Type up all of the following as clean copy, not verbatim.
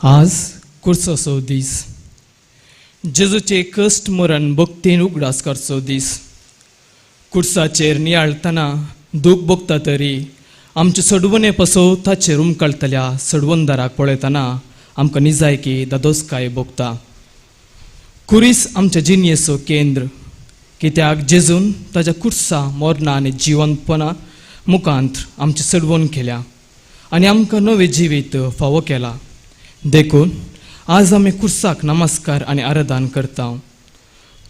आज कुर्सोसो दीस, जेजूचे कश्ट मरण भक्तीन उगडास करचो दीस. कुर्साचेर नियाळतना दूख भोगता तरी आमचे सडवणे पसो ताचेर उमकळतल्या सडवणदाराक पळयतना आमकां निजायकी दादोसकाय भोगता. कुरीस आमच्या जिणेचो केंद्र, कित्याक जेजून ताच्या कुर्सा मरणां आनी जिवंतपणा मुखांत आमचें सडवण केल्या आनी आमकां नवें जिवीत फावो केलां. देखून आज आमी कुर्साक नमस्कार आनी आराधन करता.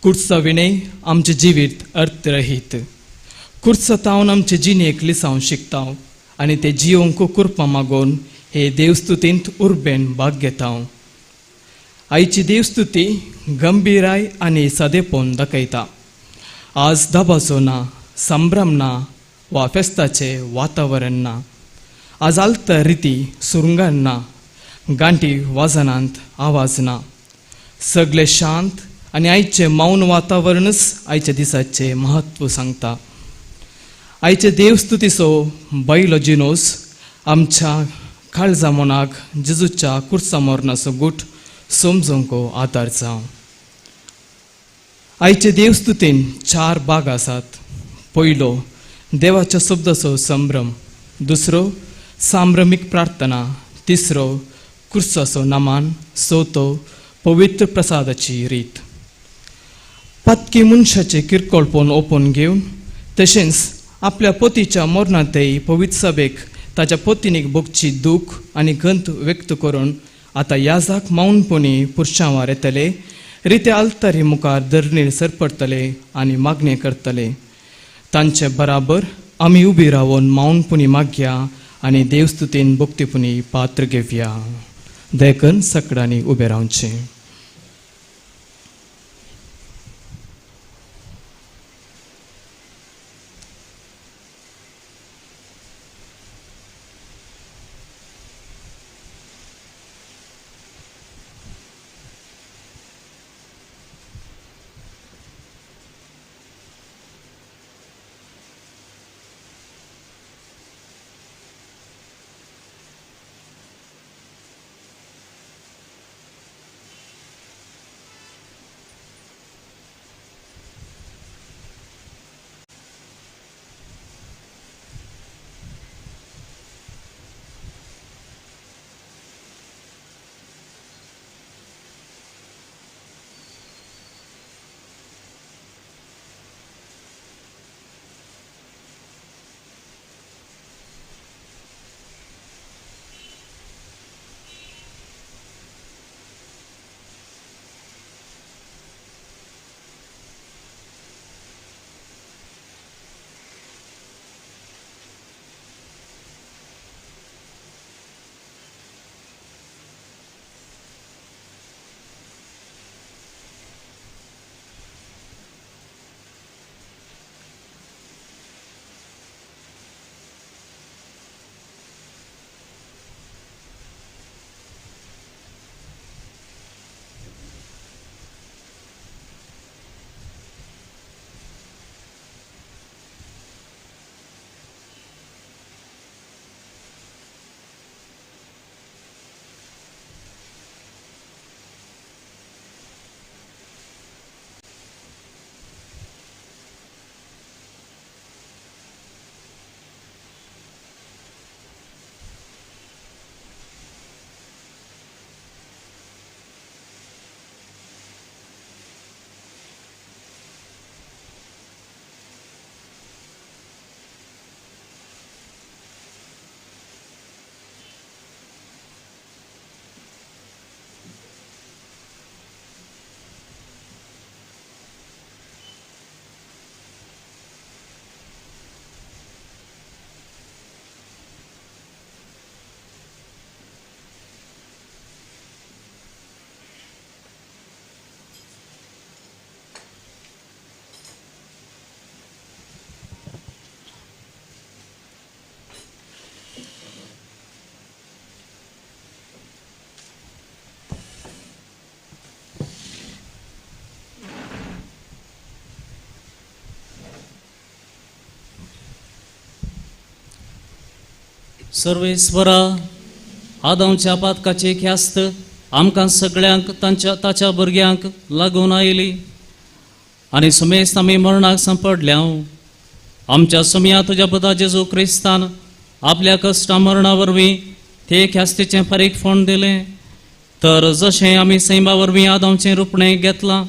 कुर्सा विणें आमचें जिवीत अर्थरहीत. कुर्सा तावन आमचे जिणेक लिसांव शिकता आनी ते जिवंक कुरपा मागोवन हे देवस्तुतींत उर्बेन भाग घेता. आयची देवस्तुती गंभीराय आनी सादेपण दाखयता. आज दबाजो ना, संभ्रम ना वा फेस्ताचें वातावरण ना. आज आलता रिती सुरंगान ना, गांठी वाजनांत आवाज ना. सगळे शांत आनी आयचें मौन वातावरणच आयच्या दिसाचें म्हत्व सांगता. आयचे देवस्तुतीचो बैलो जिनोस आमच्या काळजा मनाक जेजूच्या कुर्सा मरणाचो गूट समजूंक आदार जावं. आयचे देवस्तुतीन चार भाग आसात. पयलो, देवाच्या शब्दाचो संभ्रम. दुसरो, सांभ्रमीक प्रार्थना. तिसरो, कुर्साचो नमान. चवथो, पवित्र प्रसादाची रीत. पातकी मनशाचें किरकोळपण ओपून घेवन तशेंच आपल्या पतीच्या मरणांतय पवित्र सभेक ताच्या पतिनीक भोगची दूख आनी गंत व्यक्त करून आतां याजाक मौनपणी पुरशांवार येतले, रिते आल्तारी मुखार धरणीर सरपडटले आनी मागणें करतले. तांचे बराबर आमी उबी रावन मौनपणी मागया आनी देवस्तुतीन भक्तीपणी पात्र घेवया. देखून सगळ्यांनी उबें रावचें. सर्वेस्वरा, आदांवच्या पातकाची ख्यास्त आमकां सगळ्यांक तांच्या ताच्या भुरग्यांक लागून आयली आनी समेस्त आमी मरणाक सांपडल्या. आमच्या समया तुज्या पुता जेजू क्रिस्तान आपल्या कश्टा मरणा वरवीं ते ख्यास्तीचें फारीक फोंड दिलें. तर जशें आमी सैमा वरवीं आदांवचें रुपणें घेतलां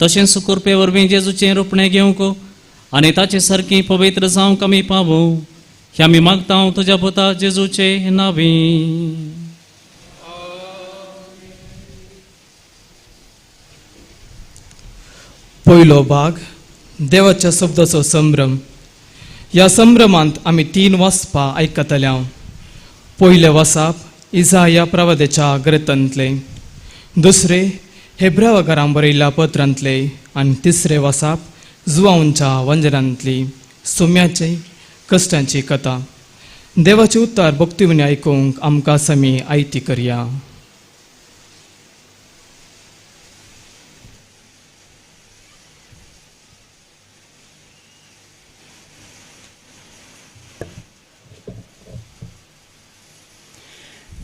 तशेंच कृपे वरवीं जेजूचें रुपणें घेवंक आनी ताचे सारकी पवित्र जावंक आमी पावूं हें आमी मागता तुज्या पुता जेजूचे नांवी. पयलो भाग, देवाच्या शब्दाचो संभ्रम. ह्या संभ्रमांत आमी तीन वाचपां आयकतले. पयलें वाचप इजाया प्रवादाच्या ग्रंथांतलें, दुसरें हेब्रावा घरां बरयल्ल्या पत्रांतलें आनी तिसरें वाचप जुवांच्या वंजनांतली सोम्याची कश्टांची कथा. देवाचे उत्तर भक्तिविनी आयकूंक आमकां समी आयती करया.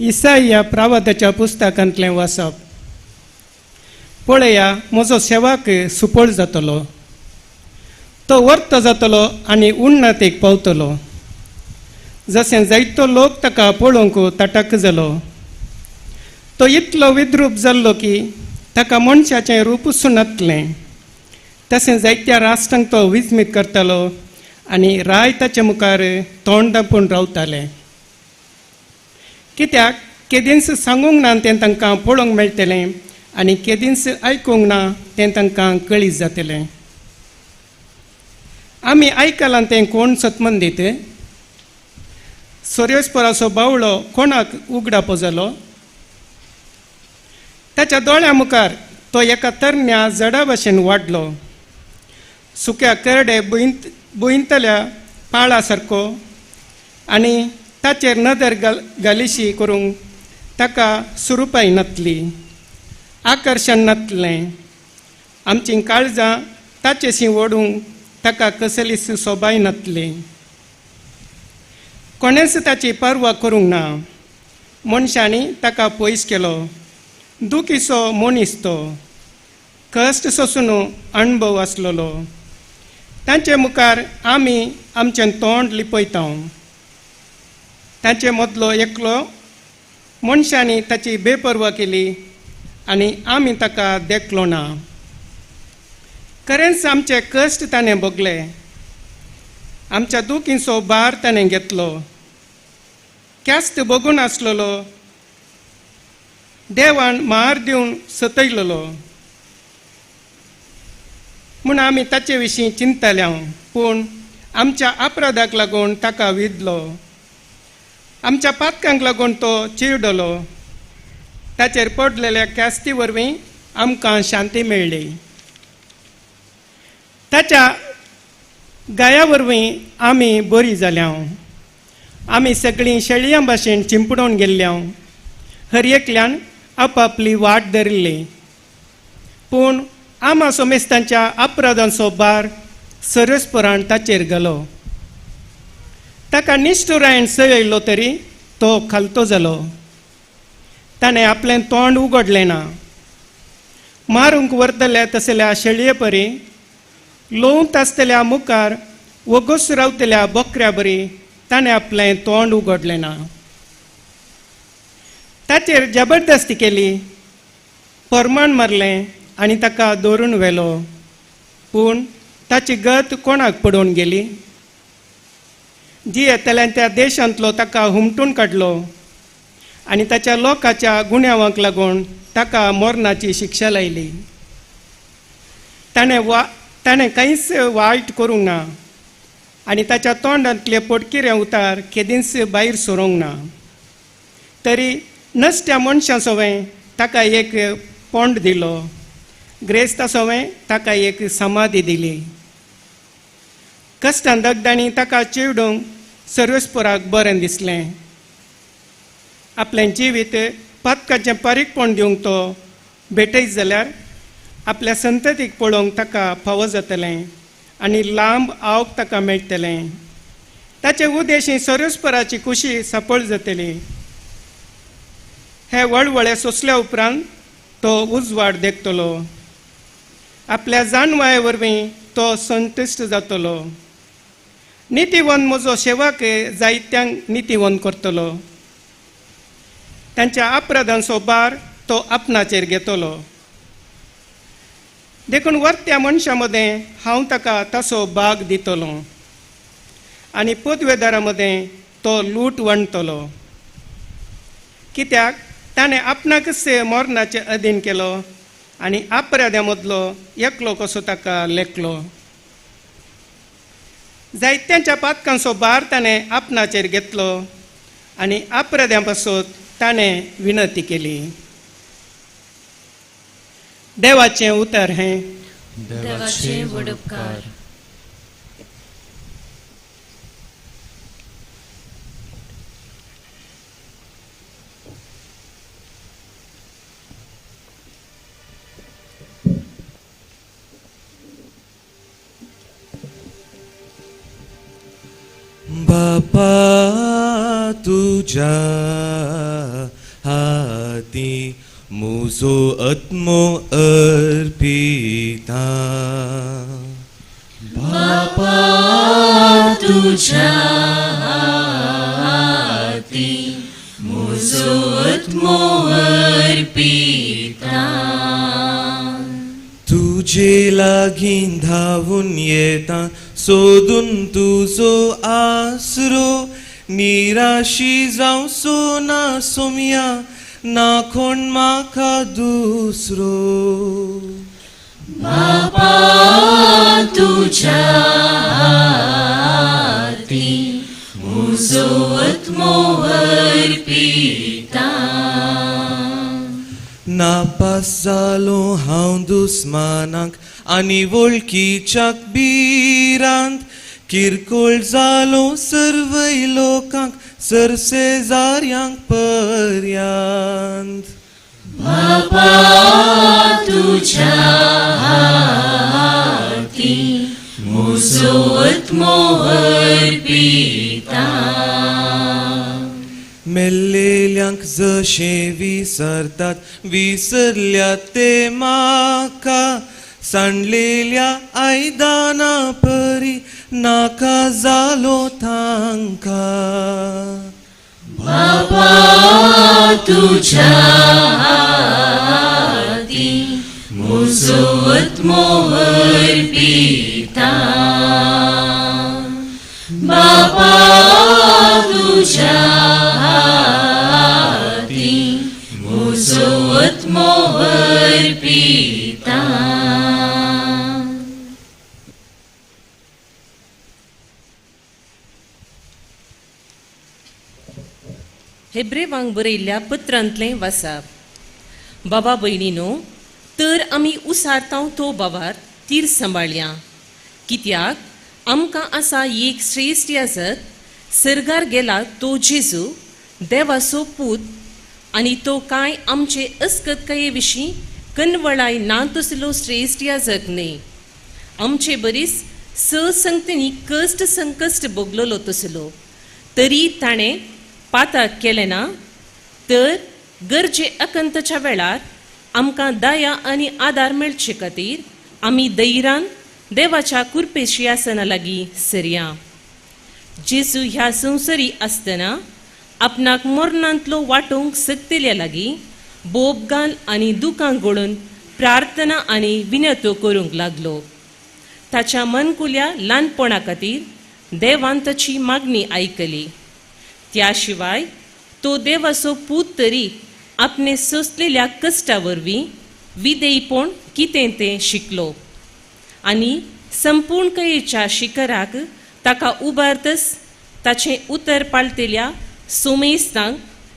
इसाया प्रावादाच्या पुस्तकांतलें वाचप. पळया, म्हजो सेवाक सुपळ जातलो, तो वर्त जातलो आनी उन्नतीक पावतलो. जशें जायतो लोक ताका पळोवंक ताटक जालो, तो इतलो विद्रूप जाल्लो की ताका मनशाचें रूप नातलें. तशें जायत्या राष्ट्रांक तो विस्मीत करतालो आनी राय ताचे मुखार तोंड दापून रावताले. कित्याक केदींच सांगूंक ना तें तांकां पळोवंक मेळटलें आनी केदींच आयकूंक ना तें तांकां कळीत जातलें. आमी आयकलां तें कोण सतमंदीत? सोरेस्पराचो बावळो कोणाक उगडापो जालो? ताच्या दोळ्या मुखार तो एका तरण्या जडा भशेन वाडलो, सुक्या करडे भुंयतल्या पाळा सारको, आनी ताचेर नदर घालिशी करूंक ताका सुरुपाय नातली, आकर्शण नातलें. आमचीं काळजां ताचेशी ओडूंक ताका कसलीच सोबाय नातली. कोणेंच ताची पर्वा करूंक ना. मनशांनी ताका पयस केलो. दुखीचो मनीस तो, कश्ट सोंसून अणभव आसलेलो. तांचे मुखार आमी आमचें तोंड लिपयता. तांचे मदलो एकलो मनशांनी ताची बेपर्वा केली आनी आमी ताका देखलो ना. खरेंच आमचे कश्ट ताणें भोगले, आमच्या दुखींचो भार ताणें घेतलो. ख्यास्त भोगून आसलेलो, देवान मार दिवन सतयलेलो म्हूण आमी ताचे विशीं चिंतले. पूण आमच्या अपराधाक लागून ताका विदलो, आमच्या पातकांक लागून तो चिरडलो. ताचेर पडलेल्या ख्यास्ती वरवीं आमकां शांती मेळ्ळी. ताच्या गाया वरवीं आमी बरी जाल्या. आमी सगळीं शेळयां भाशेन चिंपडून गेल्ल्या. हर एकल्यान आपापली वाट धरिल्ली. पूण आमा सोमेस्तांच्या अपराधांचो भार सरस्परान ताचेर घालो. ताका निश्ठुरायेन सयलो तरी तो खालतो जालो. ताणें आपलें तोंड उगडलें ना. मारूंक व्हरतल्या तसल्या शेळये परी, लोवंत आसतल्या मुखार वगोस रावतल्या बकऱ्या बरी ताणें आपलें तोंड उगडलें ना. ताचेर जबरदस्ती केली, परमाण मारलें आनी ताका दवरून व्हेलो. पूण ताची गत कोणाक पडोवन गेली? जी येतल्यान त्या देशांतलो ताका हुमटून काडलो आनी ताच्या लोकाच्या गुन्यांवांक लागून ताका मरणाची शिक्षा लायली. ताणें कांयच वायट करूंक ना आनी ताच्या तोंडांतले पोटकिरे उतार केदींच भायर सरूंक ना. तरी नश्ट्या मनशां सवें ताका एक पोंड दिलो, ग्रेस्ता सवें ताका एक समाधी दिली. कश्टान दगदांनी ताका चिवडूंक सर्वेस्पराक बरें दिसलें. आपलें जिवीत पातकाचें पारीकपण दिवंक तो भेटयत जाल्यार आपल्या संततीक पळोवंक ताका फावो जातलें आनी लांब आवक ताका मेळटलें. ताचे उद्देशी सर्वेस्पराची खुशी सफळ जातली. हे वळवळे सोंसल्या उपरांत तो उजवाड देखतलो. आपल्या जाणवाये वरवीं तो संतुश्ट जातलो. नितीवंत म्हजो सेवक जायत्यांक नितीवंत करतलो. तांच्या अपराधांचो भार तो आपणाचेर घेतलो. देखून वर्त्या मनशां मदें हांव ताका ताचो भाग दितलो आनी पदवेदारां मदें तो लूट वणटलो. कित्याक ताणें आपणाकच मरणाचे अधीन केलो आनी अपराध्या मदलो एकलो कसो ताका लेखलो. जायत्यांच्या पातकांचो भार ताणें आपणाचेर घेतलो आनी अपराध्यां पासत ताणें विनंती केली. देवाचें उतर हें. देवाचे व्हड उपकार. बापा तुझ्या हाती मुजो आत्मो अर्पिता. बापा तुझ्या हाती मुजो आत्मो अर्पिता. तुजे लागीं धांवून येता सोदून तुजो आसरो. निराशी जावचो ना सोमया ना कोण म्हाका दुसरो. बापा तुझ्या हाती मुजो आत्मो अर्पिता. नापास जालो हांव दुस्मानाक आनी वळखीच्याक भिरांत. किरकोळ जालो सर्वय लोकांक सरसेजाऱ्यांक पर्यांत. बापा तुझ्या हाती मुजो आत्मो अर्पिता. मेल्लेल्यांक जशें विसरतात विसरल्यात ते म्हाका. सांडलेल्या आयदना परी नाका जालो तांकां. बापा तुझ्या हाती मुजो आत्मो अर्पिता. बापा तुझ्या हाती मुजो आत्मो अर्पिता. हेब्रेवांक बरयल्ल्या पत्रांतलें वासाप. बाबा भयणीनो, तर आमी उसारतांव तो बाबार तीर सांबाळया. कित्याक आमकां आसा एक श्रेश्ठ याजक सर्गार गेला तो जेजू देवाचो पूत आनी तो कांय आमचे अस्कतकाये विशीं कनवळाय ना तसलो श्रेश्ठ याजक न्हय. आमचे बरीच स संगतींनी कश्ट संकश्ट भोगलेलो तसलो तरी ताणें पाताक केलें ना. तर गरजे अकंतच्या वेळार आमकां दया आनी आदार मेळचे खातीर आमी धैर्यान देवाच्या कृपेशी आसना लागीं सरया. जेजू ह्या संवसारी आसतना आपणाक मरणांतलो वांटोवंक सक्तेल्या लागीं बोब घाल आनी दुकां गळून प्रार्थना आनी विनतो करूंक लागलो. ताच्या मनकुल्या ल्हानपणा खातीर देवान ताची मागणी आयकली. त्या शिवाय तो देवाचो पूत तरी आपणे सोंसलेल्या कश्टा वरवीं विधेयपण कितें तें शिकलो आनी संपूर्णकयेच्या शिखराक ताका उबारतच ताचें उतर पाळटेल्या सोमेस्तांक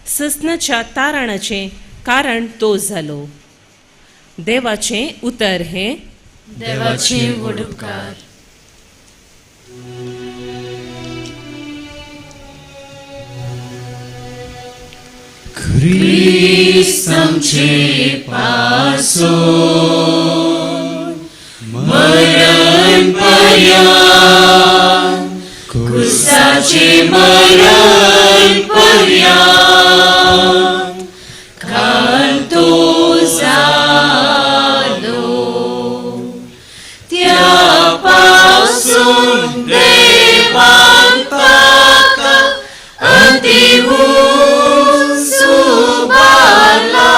ससनाच्या तारणाचें कारण तो जालो. देवाचें उतर हें. देवाचे व्हड उपकार. क्रिस्त आमचे पासून मरण पर्यंत क्रुसाचे मरण पर्यंत देवान ताका अति उंच उबारला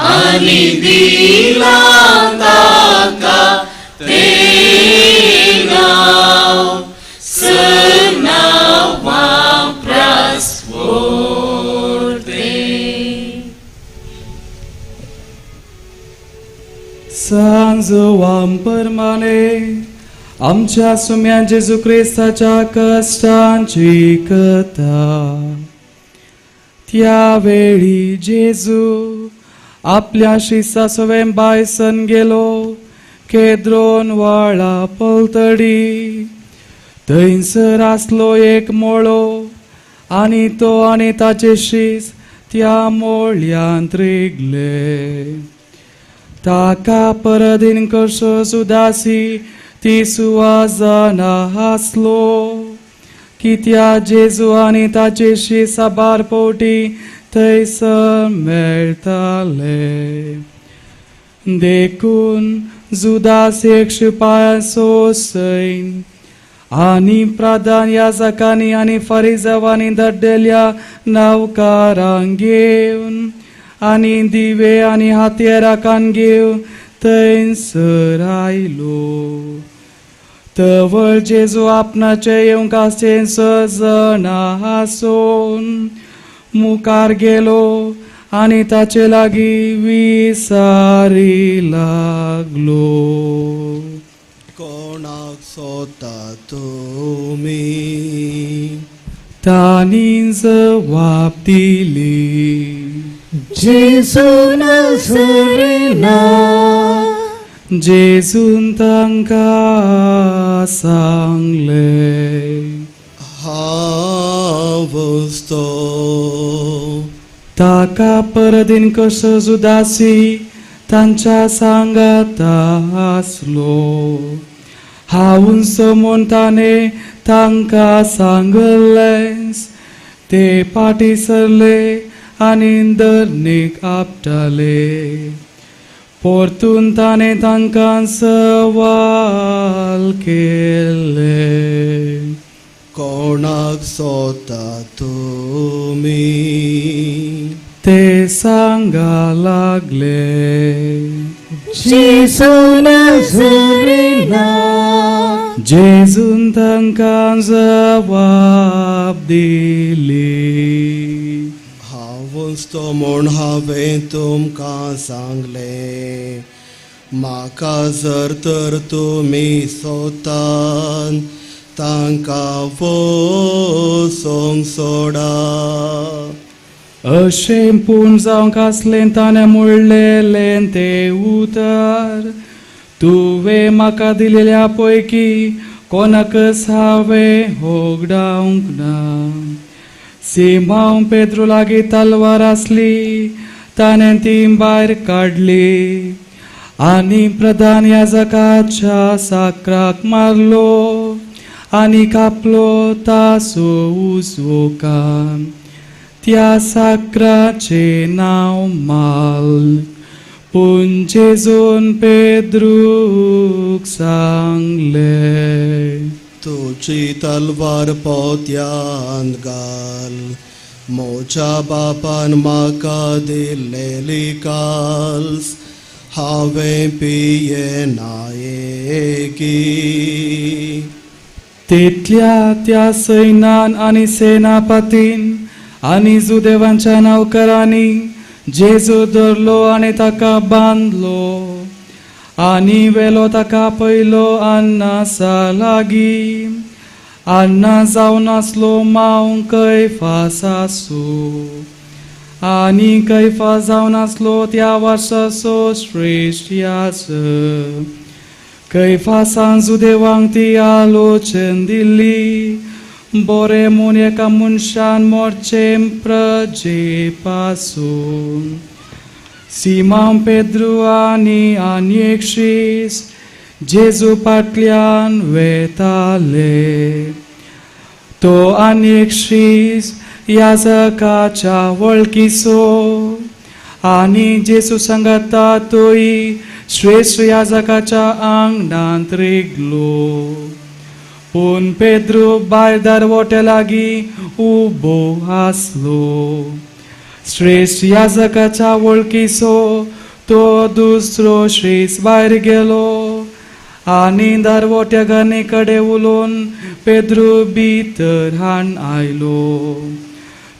आनी दिला ताका तें नांव सनांवा प्रास व्हडलें. सांजवां परमाने आमच्या सुम्या जेजू क्रिस्ताच्या कश्टांची कथा. त्यावेळी जेजू आपल्या शिसा सवें बायसन गेलो केद्रोन व्हाळा पलतडी. थंयसर आसलो एक मोळो आनी तो आनी ताचे शीस त्या मोळयांत रिगले. ताका परदीन करचो सुदासी ती सुवाजना आसलो कित्या जेजू आनी ताचे शीस साबार पवटी थंयसर मेळटाले. देखून जुदास एक शिपायाचो सैन आनी प्रधान याजकांनी आनी फरिजावांनी धाडलेल्या नवकारांक घेवन आनी दिवे आनी हातयाराकान घेवन थंयसर आयलो. तवळ जेजू आपणाचे येवंक आसचें सजणां आसून मुखार गेलो आनी ताचे लागीं विसारी लागलो. कोणाक सोता तुमी? तांणी जबाब दिली, जेजू नाझरेना. जेजून तांकां सांगलें, हांवच तो. ताका परदीन कसो जुदासी तांच्या सांगाता आसलो. हांवूच म्हूण ताणें तांकां सांगलेंच. ते फाटीं सरले आनी धरणीक आपटाले. परतून ताणें तांकां सवाल केलें, कोणाक सोता तुमी? ते सांगा लागले, जेजू नाझरेना. जेजून तांकां जबाब दिली, हांवच तो म्हूण हांवें तुमकां सांगलें. म्हाका जर तर तुमी सोतात तांकां वचोंक सोडा. अशें पूण जावंक आसलें ताणें म्हणलेलें तें उतर, तुवें म्हाका दिलेल्या पयकी कोणाकच हांवें होगडावंक ना. सिमांव पेद्रू लागीं तलवार आसली, ताणें ती भायर काडली आनी प्रधान याजकाच्या साकराक मारलो आनी कापलो ताचो उजवो कान. त्या साकराचें नांव माल. पूण जेजून पेद्रूक सांगलें, तुजी तलवार पोत्यांत घाल. म्हज्या बापान म्हाका दिल्लेली काल्स हांवें पियेनायेगी? तितल्या त्या सैनान आनी सेनापतीन आनी जुदेवांच्या नौकरांनी जेजू धरलो आनी ताका बांदलो आनी वेलो ताका पयलो अन्नासा लागीं. अन्ना जावन आसलो मांव कैफास आसूं आनी कैफा जावन आसलो त्या वर्साचो श्रेश्ठ याजक. कैफासान जुदेवांक ती आलोचन दिली, बरें म्हूण एका मनशान मोरचें प्रजे पासून. सिमांव पेद्रू आनी आनी एक शीस जेजू फाटल्यान वेताले. तो आनी एक शीस याजकाच्या वळखीचो आनी जेजू सांगाता तोय श्रेश्ठ याजकाच्या आंगणांत रिगलो. पूण पेद्रू भायर दरवट्या लागीं उबो आसलो. श्रेश्ठ याजकाच्या वळखीचो तो दुसरो श्रेश्ठ भायर गेलो आनी दरवट्या गाने कडेन उलोवन पेद्रू भितर हाण आयलो.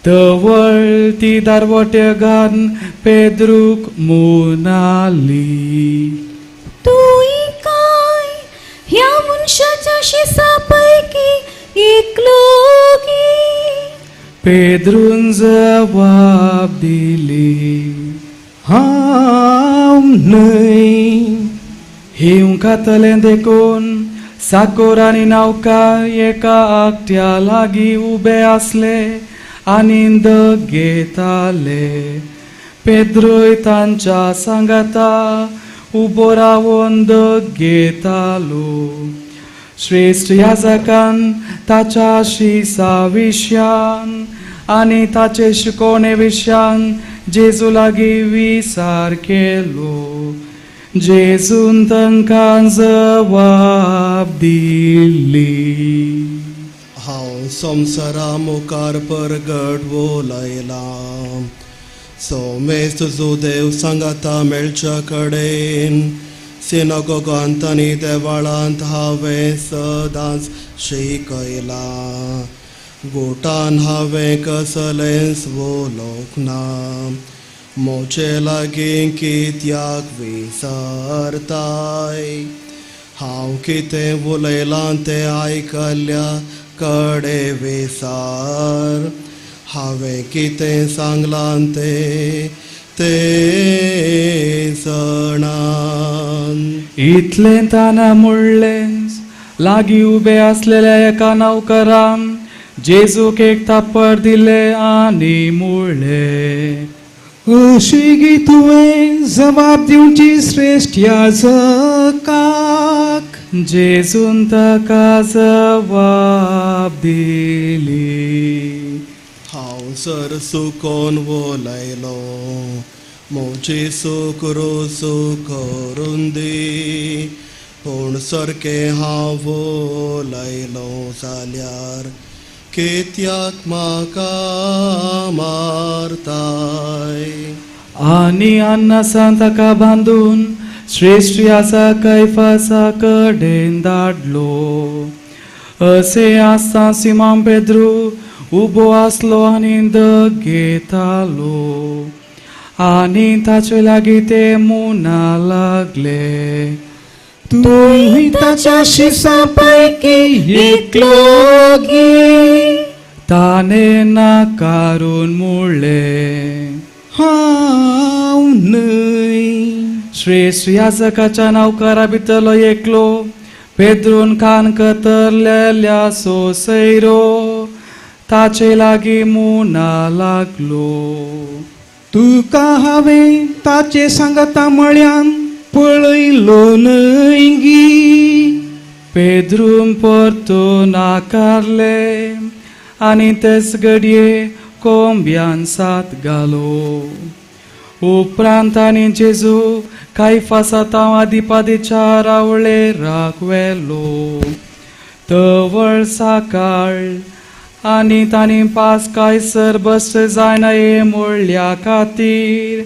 तवळ ती दारवट्या गान पेद्रूक म्हणाली, तूं काय ह्या मनशाच्या शिसा पैकी एकलो गी? पेद्रून जबाब दिली, हांव न्हय. हिंव खातलें देखून साकोर आनी नावका एका आकट्या लागीं उबे आसले आनी दग घेताले. पेद्रूय तांच्या सांगाता उबो रावन दग घेतालो. श्रेश्ठ याजकान ताच्या शिसा विशयान आनी ताचे शिकोवणे विशयान जेजू लागीं विचार केलो. जेजून तांकां जबाब दिली, हांव संवसारा मुखार परगट उलयलां. सोमेस्त जुदेव सांगाता मेळच्या कडेन सिनागोगांत आनी देवाळांत हांवें सदांच शिकयलां. गोटान हांवें कसलेंच उलोवंक ना. म्हजे लागीं कित्याक विसरताय? हांव कितें उलयलां तें आयकल्ल्या कडे विसार. हांवें कितें सांगलां तें ते जाणान. इतलें ताणें म्हणलें, लागीं उबे आसलेल्या एका नौकरान जेजूक एक थापड दिलें आनी म्हणलें, अशी गी तुवें जबाब दिवची श्रेश्ठ याजकाक? जेजून ताका जबाब दिली, हांव सर सुकोन उलयलो. म्हजी सुक रुजू करून दी. पूण सारकें हांव उलयलो जाल्यार कित्याक म्हाका मारताय? आनी अन्नासान ताका बांदून श्रेश्ठ याजक कैफासा कडेन धाडलो. अशें आसतना सिमोन पेद्रू उबो आसलो आनी दग घेतालो आनी ताचे लागीं ते म्हणा लागले, तूं ताच्या शिसा पैकी एकलो गी? ताणें नाकारून म्हणलें, हांव न्हय. श्रेश्ठ याजकाच्या नौकरा भितरलो एकलो पेद्रून कान कतरलेल्या सोसैरो ताचे लागीं म्हणा लागलो, तुका हांवें ताचे सांगाता म्हळ्यान पळयलो न्हय गी? पेद्रून परतून नाकारलें आनी तेच घडये कोंब्यान सात घालो. उपरांत आनी जेजू कायफासा तांव आदिपादीच्या रावळेराक व्हेलो. तवळ सकाळ आनी तांणी पास कांयसर बस जायना हे म्हणल्या खातीर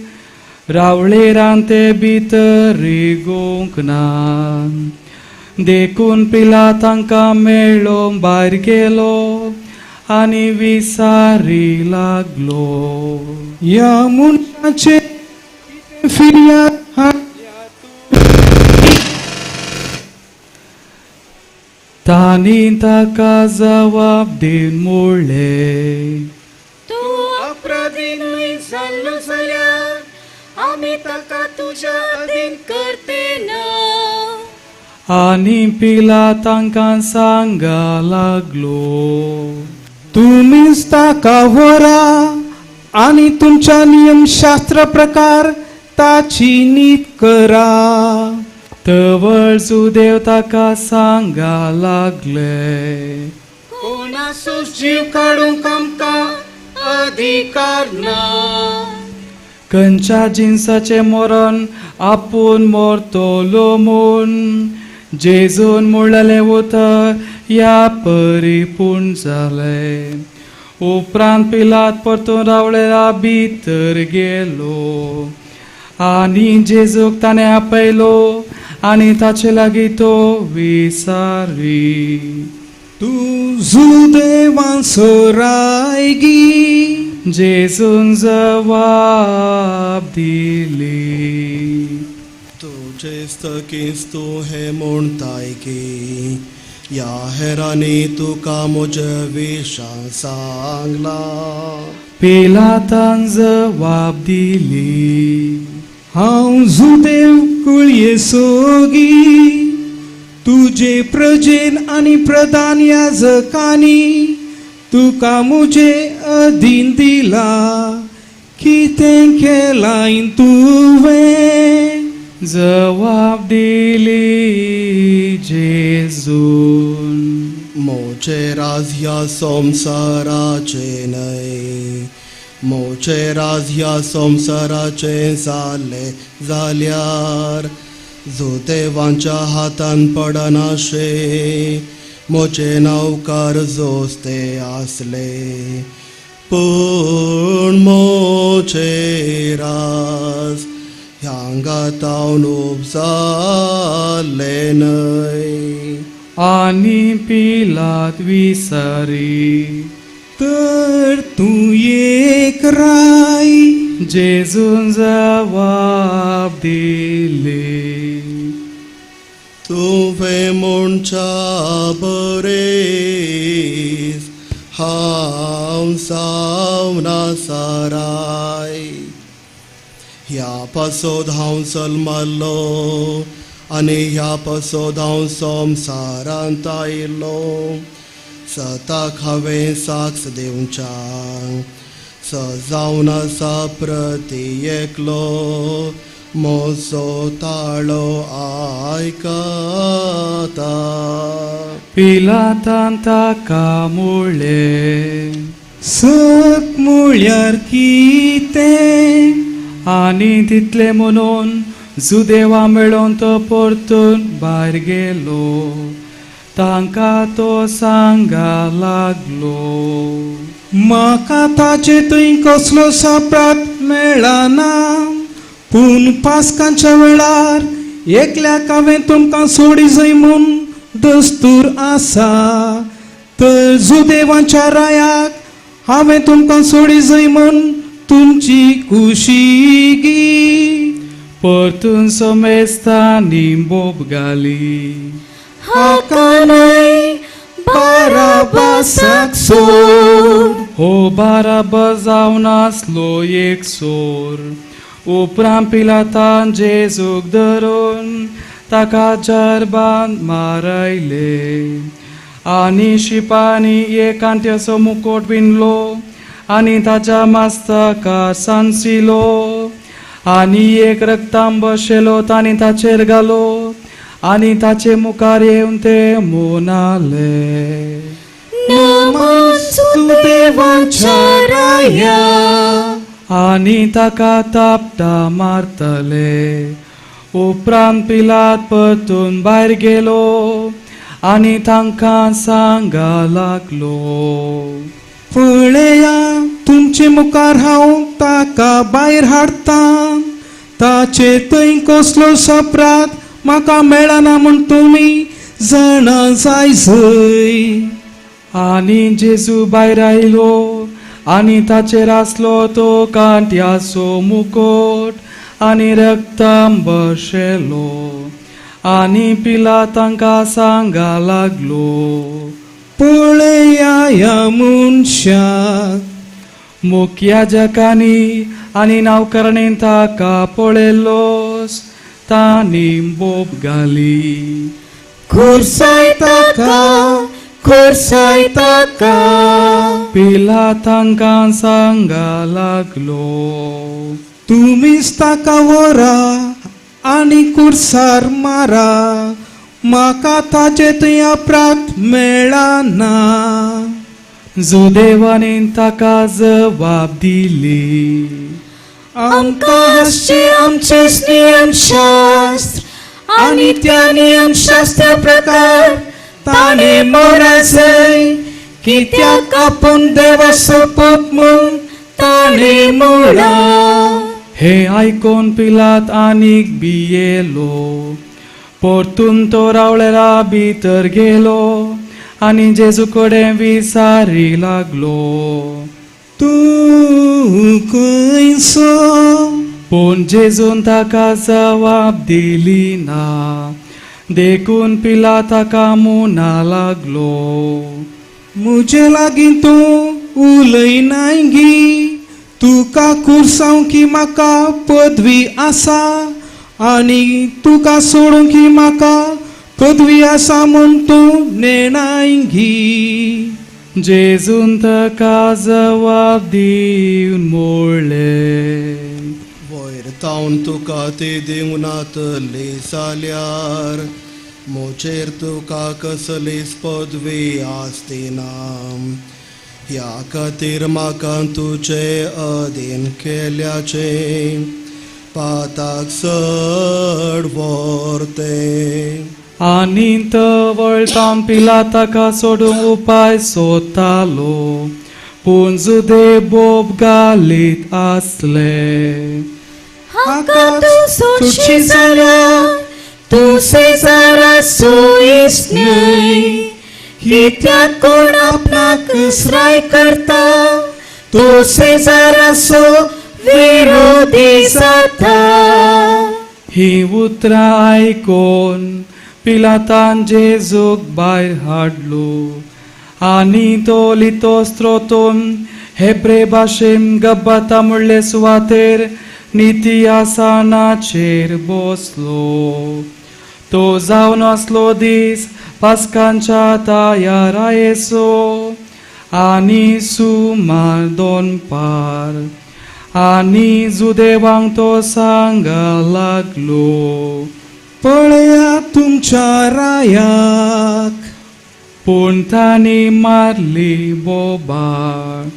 रावळेरान ते भितर रिगोवंक ना. देखून पिला तांकां मेळ्ळो भायर गेलो आनी विसारी लागलो. ह्या मनशाचे कितें फिर्याद हाडल्या तांणी ताका जबाब दिवन म्हणलें, तूं अपराधी न्हय जाल्लो जाल्यार आमी ताका तुज्या अधीन करते ना. आनी पिला तांकां सांगा लागलो, तुमीच ताका व्हरा आनी तुमच्या नियमशास्त्र प्रकार ताची नीत करा. तवळ जुदेव ताका सांगा लागले, कोणाचोच जीव काडूंक आमकां अधिकार ना. खंयच्या जिनसाचें मरण आपूण मरतलो म्हूण जेजून म्हणलेलें उतर ह्या परिपूर्ण जालें. उपरांत पिलात परतून रावळेरा भितर गेलो आनी जेजूक ताणें आपयलो आनी ताचे लागीं तो विसारी. तूं जुदेवांचो रायगी? जेजून जबाब दिली. तुजें स्तकीस तूं हें म्हणताय की ह्या हेरांनी तुका म्हज्या विशां सांगलां? पिलातान जबाब दिली. हांव जुदेव कुळयेसोगी? तुजे प्रजेन आनी प्रधान याजकांनी तुका म्हजे अधीन दिला. कितें केलां तुवें? जबाब दिली जेजून. म्हजें राज ह्या संवसाराचें न्हय. म्हजें राज ह्या संवसाराचें जालें जाल्यार जुदेवांच्या हातान पडनाशें म्हजें नांवकार जोस्ते आसले. पूण म्हजें राज ह्यांगा तावन उपजालें न्हय. आनी पिलात विसारी. तर तूं एक राय? जेजून जबाब दिली. तुवें म्हणच्या बरें हांव जावन आसा राय. ह्या पासत हांव जल्मल्लो आनी ह्या पासत हांव संवसारांत आयलो. सताक हांवें साक्ष दिवच्याक स जावन आसा प्रती एकलो म्हजो ताळो आयकता. पिलातान ताका म्हणलें. सत म्हळ्यार कितें? आनी तितलें म्हणून जुदेवा मेळोन तो परतून भायर गेलो. तांकां तो सांगा लागलो. म्हाका ताचे थंय कसलो अपराध मेळना. पूण पास्कांच्या वेळार एकल्याक हांवें तुमकां सोडी जाय म्हूण दस्तूर आसा. तर जुदेवांच्या रायाक हांवें तुमकां सोडी जाय म्हूण तुमची खुशी. परतून समेस्तांनी बोब घाली. हाका न्हय, बाराबासाक सोड. हो बाराबास जावन आसलो एक चोर. उपरांत पिलातान जेजूक धरून ताका जरबान मारयले. आनी शिपांनी एक कांट्याचो मुकोट विणलो आनी ताच्या मस्तकार सांचिलो आनी एक रक्तांब शेलो तांणी ताचेर घालो आनी ताचे मुखार येवन ते म्हणाले. नमन जुदेवांच्या राया. आनी ताका थापटां मारतले. उपरांत पिलात परतून भायर गेलो आनी तांकां सांगा लागलो. पळया, तुमचे मुखार हांव ताका भायर हाडटा. ताचे थंय कसलो अपराध म्हाका मेळना म्हूण तुमी जाणा जाय जय. आनी जेजू भायर आयलो आनी ताचेर आसलो तो कांट्याचो मुकोट आनी रक्तांब शेलो. आनी पिलात तांकां सांगा लागलो. पळया ह्या मनशाक. मुख्याजकांनी आनी नावकरणेन ताका पळयलोस तांणी बोब घाली. खुर्साय ताका, खुर्साय ताका. पिलात तांकां सांगा लागलो. तुमीच ताका व्हरा आनी कुर्सार मारा. म्हाका ताचे थंय अपराध मेळना. जुदेवांनी ताका जबाब दिली. आमकां आसचें आमचें नियमशास्त्र आनी त्या नियमशास्त्रा प्रकार ताणें मरजय, कित्याक आपूण देवाचो पूत म्हूण ताणें म्हळां. हे आयकून पिलात आनीक भियेलो. परतून तो रावळेरा भितर गेलो आनी जेजू कडेन विचारी लागलो, तूं खंयचो? पूण जेजून ताका जबाब दिली ना. देखून पिलात ताका म्हणा लागलो, म्हजे लागीं तूं उलयनाय गी? तुका कुर्सांव की म्हाका पदवी आसा आनी तुका सोडूंक की म्हाका पदवी आसा म्हूण तूं नेणाय गी? जेजून ताका जबाब दिवन म्हणलें, वयर तावन तुका ती दिवंक नातली जाल्यार म्हजेर तुका कसलीच पदवी आसती ना. ह्या खातीर म्हाका तुजे अधीन केल्याचें पाताक चड व्हरतें. आनी तो वळटावन पिलात ताका सोडूंक उपाय सोदतालो, पूण जुदे बोब घालीत आसले. हाका तूं सोडशी जाल्यार तूं सेजाराचो इश्ट न्हय, कित्याक कोण आपणाक स्राय करता तो सेजाराचो विरोधी जाता. ही उतरां आयकून पिलातान जेजूक भायर हाडलो आनी तो लितोस्त्रोतून हेब्रे भाशेन गब्बाता म्हणले सुवातेर निती आसनाचेर बसलो. तो जावन आसलो दीस पास्कांच्या तयारायेचो आनी सुमार दोनपार. आनी जुदेवांक तो सांगा लागलो, पळया तुमच्या रायाक. पूण तांणी मारली बोबाळ,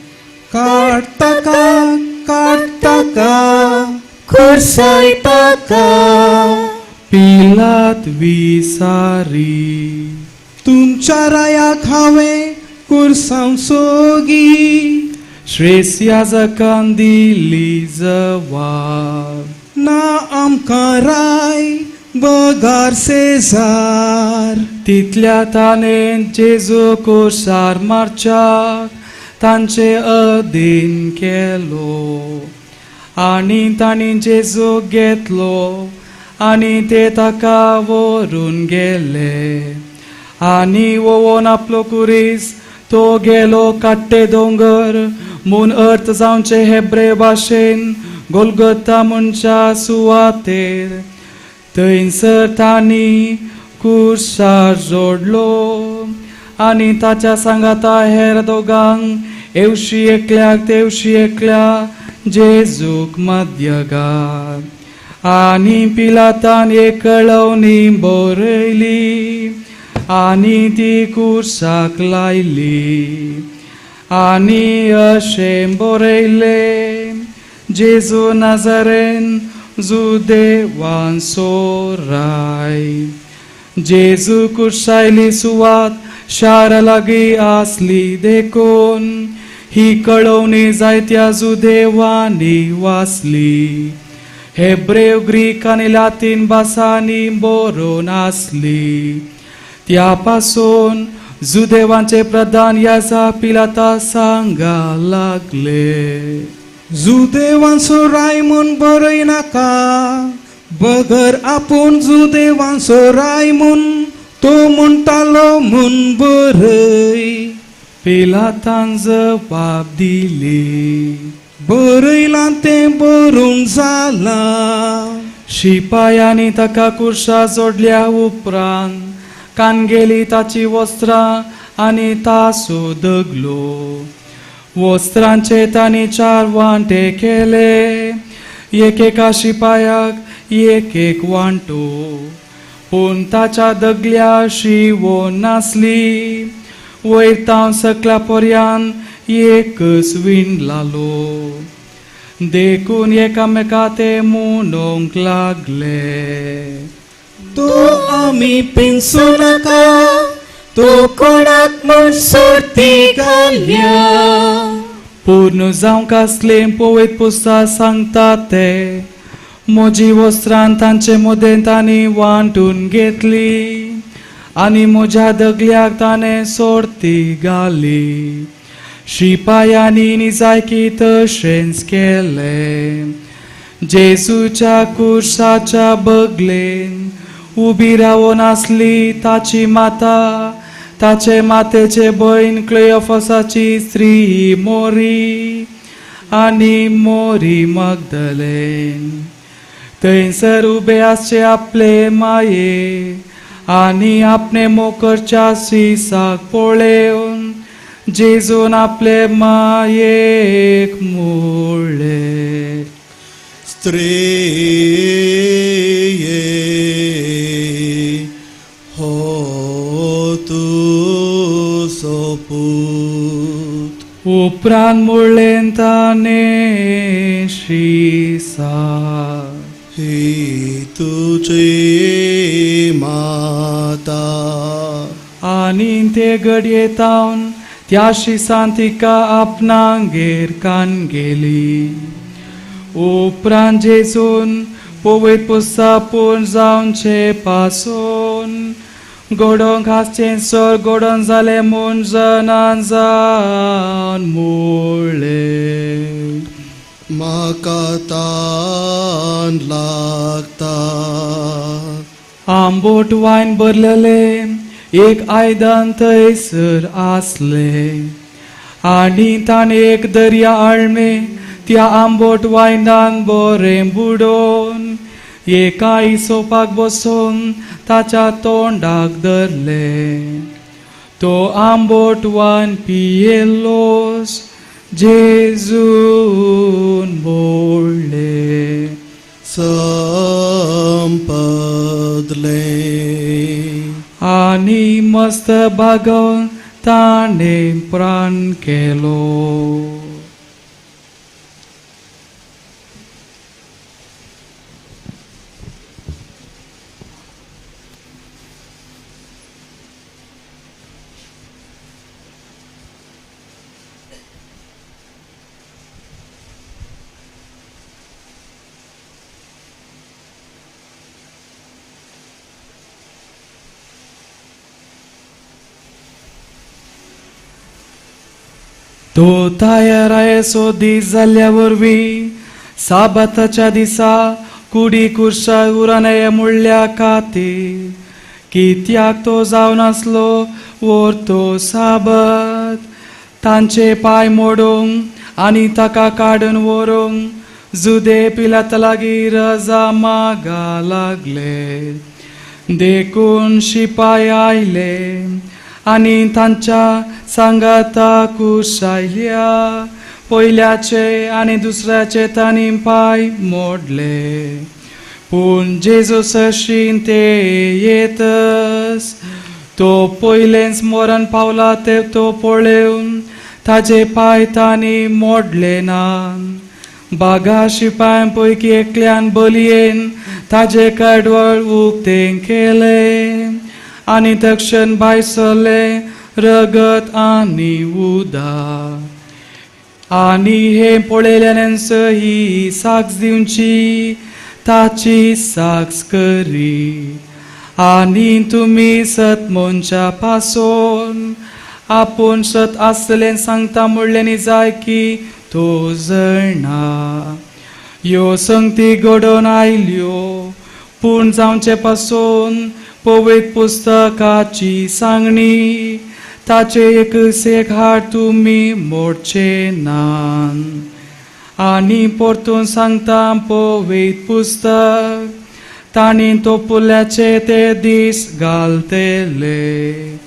काड ताका, काड ताका, खुर्साय ताका. पिलात विसारी, तुमच्या रायाक हांवें कुर्सांव सोगी? श्रेस याजकान दिली जबाब, ना आमकां राय बगार सेजार. तितल्या ताणें जेजू कुर्सार मारच्याक तांचे अधीन केलो. आनी तांणी जेजूक घेतलो आनी ते ताका व्हरून गेले. आनी वोवन आपलो कुरीस तो गेलो काट्टे दोंगर म्हूण अर्थ जावचे हेब्रे भाशेन गोलगता म्हणच्या सुवातेर. थंयसर तांणी कुर्सार जोडलो आनी ताच्या सांगाता हेर दोगांक एवशी एकल्याक तेवशी एकल्या जेजूक मध्यगार. आनी पिलातान एक कळवणी बरयली आनी ती कुर्साक लायली. आनी अशें बरयलें, जेजू नाजरेन जुदेवांचो राय. जेजू कुर्सायली सुवात शारा लागीं आसली देखून ही कळवणी जायत्या जुदेवांनी वाचली. हेब्रेव, ग्रीक आनी लातीन भासांनी बरोवन आसली. त्या पासून जुदेवांचे प्रधान याजा पिलाता सांगा लागले, जुदेवांचो राय म्हूण बरयनाका, बगर आपूण जुदेवांचो राय म्हूण तो म्हणटालो म्हूण बरय. पिलातान जबाब दिली, बरयलां तें बरोवंक जालां. शिपायांनी ताका कुर्सा जोडल्या उपरांत कानगेली ताची वस्त्रां आनी तासो दगलो. वस्त्रांचे तांणी 4 वांटे केले, एकेका शिपायाक एक एक वांटो. पूण ताच्या दगल्या शिवो नासली, वयर तावन सकल्या पर्यान एकच विणलालो. देखून एकामेका ते म्हणूंक लागले, तो आमी पिनसू नाका, तो कोणाक म्हूण सोडती घालया. पूर्ण जावंक आसलें पवयत पुस्ता सांगता ते म्हजी वस्त्रां तांचे मदें तांणी वांटून घेतली आनी म्हज्या दगल्याक ताणें सोडती घाली. शिपायांनी निजायकी तशेंच केलें. जेजूच्या कुर्साच्या बगलेन उबी रावन आसली ताची माता, ताचे मातेचे भयण क्लेयोफसाची स्त्री मोरी आनी मोरी मगदलेन. थंयसर उबे आसचे आपले माये आनी आपणे मोकरच्या शिसाक पळेवन जेजून आपले मायेक म्हणलें, स्त्रिये हो तुजो पूत. उपरांत म्हणलें ताणें शिसाक, ही तुजी माता. आनी ते घडये तावन त्या शिसान तिका आपणागेर कान गेली. उपरांत जेजून पवयत पुस्ता पूर्ण जावचे पासून घडोवंक आसचें सर घडोवन जालें म्हूण जनान जावन म्हणलें, म्हाका तान लागता. आंबोट वायन भरलेलें एक आयदन थंयसर आसलें आनी ताणें एक दर्या आळमे त्या आंबोट वायनान बरें बुडोवन एका इसोपाक बसोवन ताच्या तोंडाक धरलें. तो आंबोट वायन पियेलोस जेजून म्हणलें, संपदलें. आनी मस्त बागोवन ताणें प्राण केलो. तो तयार आयसो दीस जाल्ल्या वरवीं साबाताच्या दिसा कुडी कुर्शा उरानय म्हणल्या खातीर कित्याक तो जावन आसलो वर तो साबत तांचे पांय मोडूंक आनी ताका काडून व्हरूंक जुदे पिलाता लागीं रजा मागा लागले. देखून शिपाय आयले आनी तांच्या सांगाता कुशायल्या पयल्याचे आनी दुसऱ्याचे तांणी पांय मोडले. पूण जेजू सरशीं ते येतस तो पयलेंच मरण पावला ते तो पळेवन ताजे पांय तांणी मोडले ना. बागा शिपायां पैकी एकल्यान बलयेन ताजे कडवळ उक्तें केलें आनी तक्षण भायर सरलें रगत आनी उदक. आनी हें पळयल्यान ही साक्ष दिवची ताची साक्ष करी आनी तुमी सत मनशा पासून आपूण सत आसलें सांगता म्हणलें जाय की तो जळना. ह्यो संगती घडोवन आयल्यो पूण जावचे पासून पवित्र पुस्तकाची सांगणी ताचे एक सेक हाड तुमी मोडचे ना. आनी परतून सांगता पवित्र पुस्तक तांणी तोपुल्याचे ते दीस घालतले.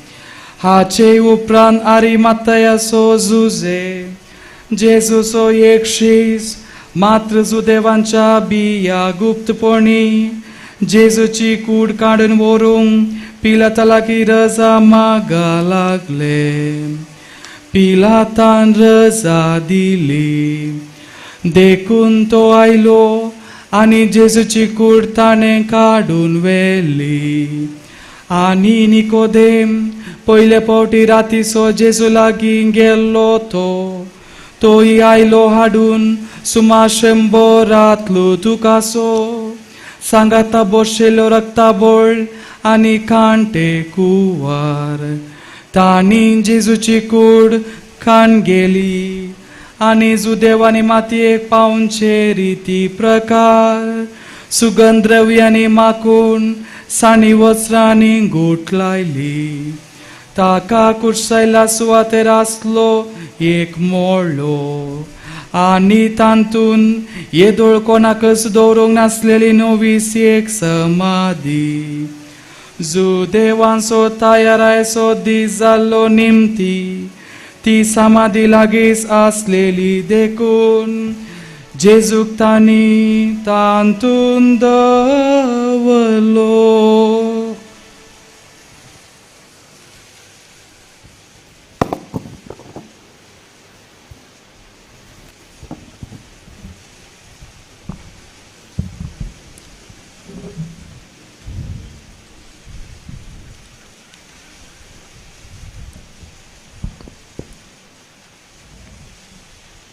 हाचे उपरांत आरिमातयाचो जुजे जेजूचो एक शीस मात्र जुदेवांच्या बिया गुप्तपणी जेजूची कूड काडून व्हरूंक पिलाता लागीं रजा मागा लागले. पिलातान रजा दिली देखून तो आयलो आनी जेजूची कूड ताणें काडून व्हेली. आनी निकोदेम पयले फावटी रातीचो जेजू लागीं गेल्लो तो तोय आयलो हाडून सुमार 100 तुकासो सांगाता बशिल्लो रक्ताबोळ आनी कांटे कुवार. तांणी जेजूची कूड खाण गेली आनी जुदेवानी मातयेक पावचे रिती प्रकार सुगंधद्रव्यांनी माकून साणी वस्त्रांनी गोठ लायली. ताका कुर्सायला सुवातेर आसलो एक मोडलो आनी तांतून येदोळ कोणाकच दवरूंक नासलेली नवीस एक समाधी. जुदेवांचो तयारायचो दीस जाल्लो निमती ती समाधी लागींच आसलेली देखून जेजूक तांणी तांतून दवरलो.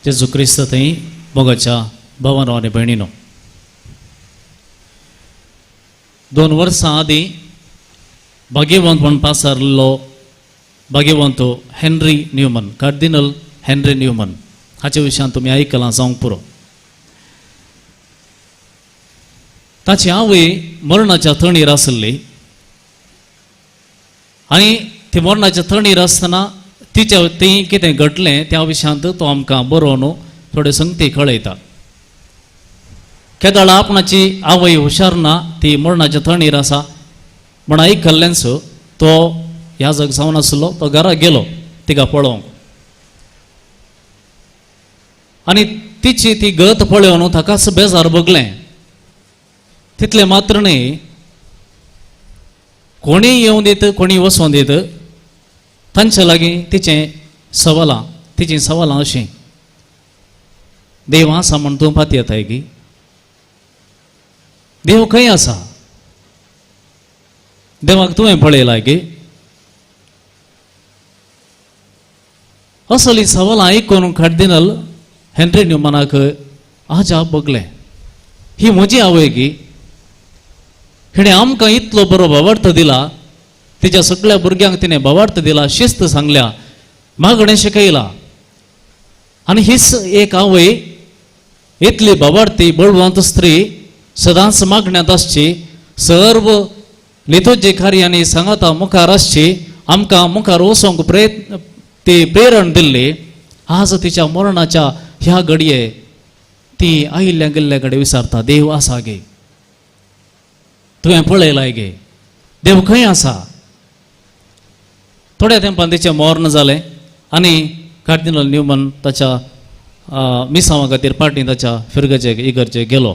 जेजू क्रिस्त थंय मोगाच्या भावानो आनी भयणीनो, 2 वर्सां आदीं भाग्यवंत म्हूण पासारलो भाग्यवंत हेनरी न्यूमन, कार्दिनल हेनरी न्यूमन हाचे विशयान तुमी आयकलां जावंक पुरो. ताची आवय मरणाच्या थणीर आसली आनी ती मरणाच्या थणीर आसतना तिच्या ती कितें घडलें त्या विशयांत तो आमकां बरोवन थोड्यो संगती कळयता. केदळा आपणाची आवय हुशार ना, ती मरणाच्या थणीर आसा म्हण आयकल्लेंच तो ह्या जग जावन आसलो, तो घरा गेलो तिका पळोवंक आनी तिची ती गत पळोवन ताकाच बेजार भोगलें. तितलें मात्र न्हय, कोणीय येवन दीत कोणीय वचोन दीत तांचे लागीं तिचें सवालां, तिचीं सवालां अशीं, देव आसा म्हण तूं पातयेताय गी? देव खंय आसा? देवाक तुवें पळयलां गी? असली सवालां आयकून कार्दिनल हेनरी न्यूमनाक आजाप भोगलें. ही म्हजी आवय गी? हिणें आमकां इतलो बरो भावार्थ दिला, तिच्या सगळ्या भुरग्यांक तिणें भावार्थ दिला, शिस्त सांगल्या, मागणें शिकयलां आनी हीच एक आवय इतली भावार्थी बळवंत स्त्री सदांच मागण्यांत आसची, सर्व लितोजी कार्यांनी सांगाता मुखार आसची, आमकां मुखार वचोंक प्रयत्न ती प्रेरण दिल्ली. आज तिच्या मरणाच्या ह्या घडये ती आयिल्ल्या गेल्ल्या कडेन विचारता, देव आसा गे? तुवें पळयलाय गे? देव खंय आसा? थोड्या तेंपान तिचें मर्ण जालें आनी कार्दिनल न्यूमन ताच्या मिसांवा खातीर पाटी ताच्या फिरगजेक इगर्जेक गेलो.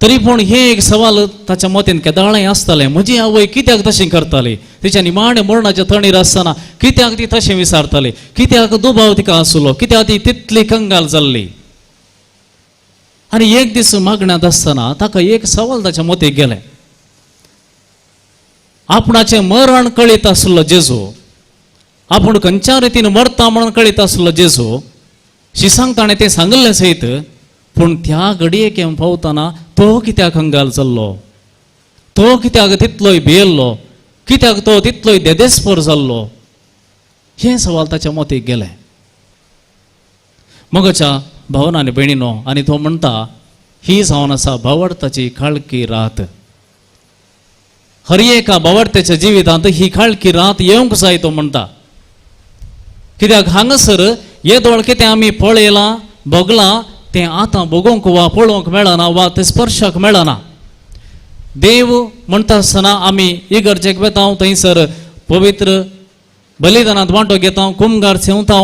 तरी पूण हें एक सवाल ताच्या मतीन केदाळें आसतालें, म्हजी आवय कित्याक तशें करताली? तिच्या निमाणें मरणाच्या थणीर आसतना कित्याक ती तशें विचारताली? कित्याक दुबाव तिका आसलो? कित्याक ती तितली कंगाल जाल्ली? आनी एक दीस मागण्यांत आसतना ताका एक सवाल ताच्या मतीक गेलें, आपणाचें मरण कळीत आसलो जेजू, आपूण खंयच्या रितीन मरता म्हणून कळीत आसलो जेजू, शिसांक ताणें तें सांगिल्लें सयत, पूण त्या घडयेक पावतना तो कित्याक कंगाल जाल्लो? तो कित्याक तितलोय भियेल्लो? कित्याक तो तितलोय देदेस्पोर जाल्लो? हें सवाल ताच्या मतीक गेलें. मगच्या भावना आनी भयणीनो, आनी तो म्हणटा, ही जावन आसा भावार्थाची काळखी रात. हर एका भावार्थ्याच्या जिवितांत ही काळखी रात येवंक जाय तो म्हणटा. कित्याक हांगासर येदोळ कितें आमी पळयलां भोगलां तें आतां भोगोवंक वा पळोवंक मेळना वा तें स्पर्शाक मेळना. देव म्हणटा आसतना आमी इगर्जेक वेता, थंयसर पवित्र बलिदानांत वांटो घेता, कुमगार सेवता,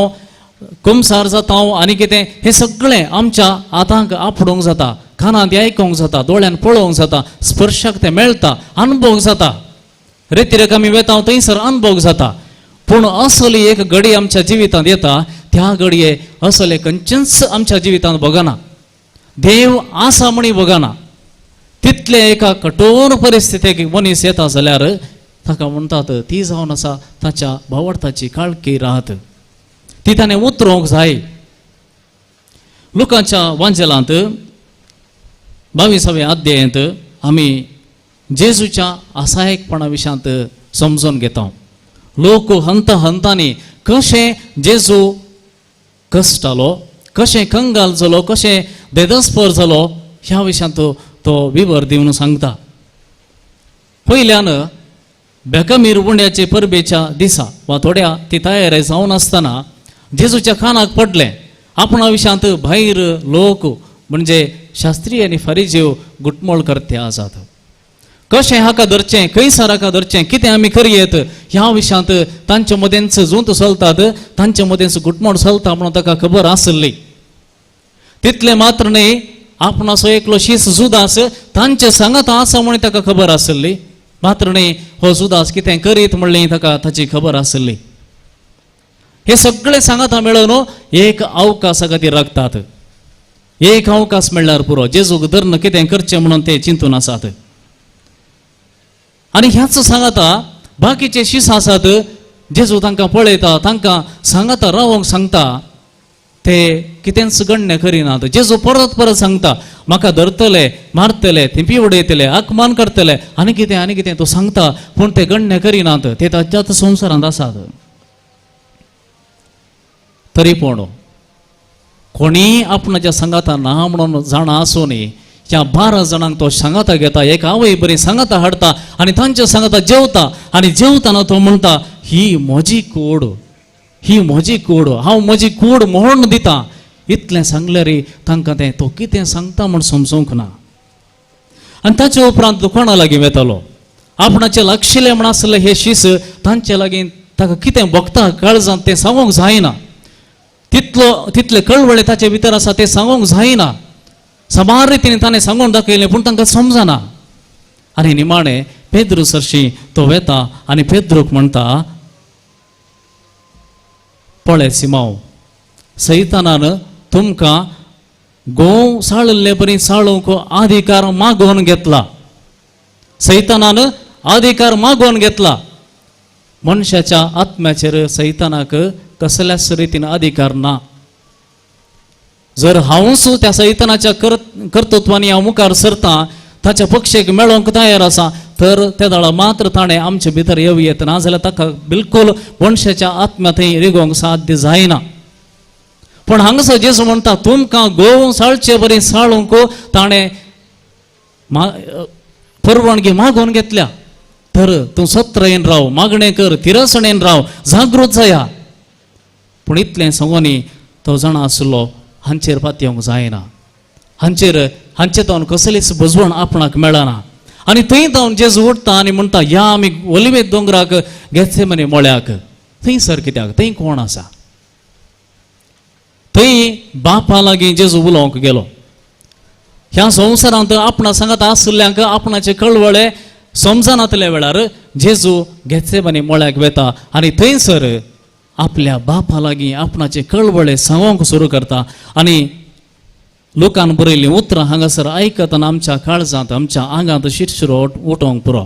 कुमसार जाता आनी कितें हें सगळें आमच्या हातांक आपडूंक जाता, कानांत आयकूंक जाता, दोळ्यान पळोवंक जाता, स्पर्शाक तें मेळटा, अनुभव जाता. रेतिरेक आमी वेता थंयसर अनुभव जाता. पूण असली एक घडी आमच्या जिवितांत येता, त्या घडये असले खंयचेंच आमच्या जिवितांत भोगना. देव आसा म्हणी भोगना. तितले एका कठोर परिस्थितीक मनीस येता जाल्यार ताका म्हणटात ती जावन आसा ताच्या भावार्थाची काळखी रात, ती ताणें उतरोवंक जाय. लोकांच्या वांजेलांत 22व्या अध्यायांत आमी जेजूच्या असायकपणा विशयांत समजून घेता. लोक हंत हंतांनी कशें जेजू कश्टालो, कशें कंगाल जालो, कशें देदस्पर जालो ह्या विशयांत तो विवर दिवन सांगता. पयल्यान बेकमीर उंड्याचे परबेच्या दिसा वा थोड्या ती तयारी जावन आसतना जेजूच्या कानाक पडलें आपणा विशयांत भायर लोक म्हणजे शास्त्रीय आनी फारिजीव गुटमोळ करते आसात. कशें हाका धरचें, खंयसर हाका धरचें, कितें आमी करयेत ह्या विशयांत तांचे मदेंच जूंत चलतात, तांचे मदेंच गुटमोड चलता म्हणून ताका खबर आसली. तितलें मात्र न्हय, आपणाचो एकलो शीस जुदास तांचे सांगात आसा म्हणून ताका खबर आसली. मात्र न्हय, हो जुदास कितें करीत म्हणलें ताका ताची खबर आसली. हे सगळे सांगाता मेळोवन एक अवकाशा खातीर राखतात. एक अवकाश मेळ्ळ्यार पुरो, जेजूक धरून कितें करचें म्हणून ते चिंतून आसात. आनी ह्याच सांगाता बाकीचे शीस आसात, जेजू तांकां पळयता, तांकां सांगाता रावोंक सांगता, ते कितेंच गण्य करिनात. जेजू परत परत सांगता म्हाका धरतले, मारतले, थिंपी उडयतले, अपमान करतले आनी कितें आनी कितें तो सांगता, पूण ते गण्य करिनात, ते ताच्याच संवसारांत आसात. तरी पूण कोणीय आपणाच्या सांगाता ना म्हणून जाणा आसूनय ह्या 12 जाणांक तो सांगाता घेता, एक आवय बरी सांगाता हाडटा आनी तांच्या सांगाता जेवता. आनी जेवताना तो म्हणटा ही म्हजी कूड, ही म्हजी कूड, हांव म्हजी कूड मोडून दिता. इतलें सांगल्यार तांकां तें तो कितें सांगता म्हूण समजूंक ना. आनी ताचे उपरांत तो कोणा लागीं वेतालो, आपणाचे लागशिल्ले म्हण आसले हे शीस तांचे लागीं ताका कितें भोगता काळजांत तें सांगूंक जायना, तितलो तितले कळवळे ताचे भितर आसा तें सांगूंक जायना. साबार रितीन ताणें सांगून दाखयलें पूण तांकां समजना. आनी निमाणें पेद्रू सरशी तो वेता आनी पेद्रूक म्हणटा पळय सिमांव, सैतानान तुमकां गोंव साळिल्ले बरी साळूंक अधिकार मागोवन घेतला, सैतानान अधिकार मागोवन घेतला. मनशाच्या आत्म्याचेर सैतानाक कसल्याच रितीन अधिकार ना. जर हांवूच त्या सैतानाच्या कर्तृत्वांनी हांव मुखार सरता, ताच्या पक्षेक मेळोवंक तयार आसा, तर त्या दाळा मात्र ताणें आमचे भितर येवं येत ना जाल्यार ताका बिलकुल मनशाच्या आत्म्या थंय रिगोवंक साध्य जायना. पूण हांगासर जेजू म्हणटा तुमकां गोव साळचे बरी साळूंक ताणें परवानगी मागोवन घेतल्या, तर तूं सत्रायेन राव, मागणें कर, तिरसणेन राव, जागृत जाया. पूण इतलें सांगून तो जाणा आसलो हांचेर पातयेवंक जायना, हांचेर हांचे तावन कसलीच भजवण आपणाक मेळना. आनी थंय तावन जेजू उठता आनी म्हणटा या आमी ओलिवे दोंगराक गेथसेमनी मळ्याक. थंयसर कित्याक, थंय कोण आसा? थंय बापा लागीं जेजू उलोवंक गेलो. ह्या संवसारांत आपणा सांगात आशिल्ल्यांक आपणाचे कळवळे समजनातल्या वेळार जेजू गेथसेमनी मळ्याक वेता आनी थंयसर आपल्या बापा लागीं आपणाचे कळवळे सांगोवंक सुरू करता. आनी लोकान बरयल्लीं उतरां हांगासर आयकतना आमच्या काळजांत आमच्या आंगांत शिरशिरो उठोवंक पुरो.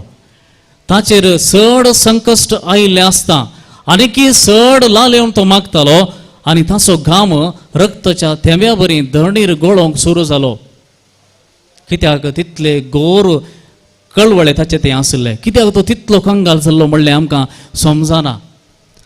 ताचेर चड संकश्ट आयिल्लें आसता आनीकी चड लालेवन तो मागतालो आनी ताचो घाम रक्ताच्या थेंब्या बरी धरणीर गळोवंक सुरू जालो. कित्याक तितले गोर कळवळे ताचे ते आशिल्ले, कित्याक तो तितलो कंगाल जाल्लो म्हणलें आमकां समजना.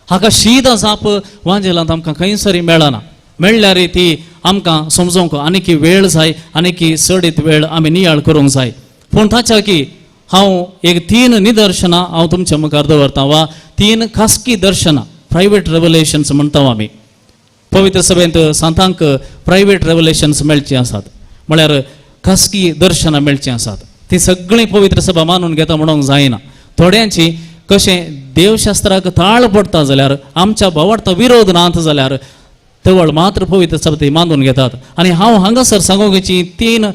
हाका शीद जाप वांजेलांत आमकां खंयसरी मेळना, मेळ्ळ्यार ती आमकां समजोवंक आनीकी वेळ जाय, आनीकी चडीत वेळ आमी नियाळ करूंक जाय. पूण ताच्या की हांव एक 3 निदर्शनां हांव तुमच्या मुखार दवरतां वा 3 खासगी दर्शनां, प्रायवेट रेवलेशन्स म्हणटा आमी. पवित्र सभेंत सांतांक प्रायवेट रेवलेशन्स मेळचीं आसात, म्हळ्यार खासगी दर्शनां मेळचीं आसात. ती सगळीं पवित्र सभा मानून घेता म्हणूंक जायना. थोड्यांची कशें देवशास्त्राक ताळ पडटा जाल्यार आमच्या भावार्थ विरोध नात जाल्यार तवळ मात्र पवित्र सभा ती मानून घेतात. आनी हांव हांगासर सांगोवची 3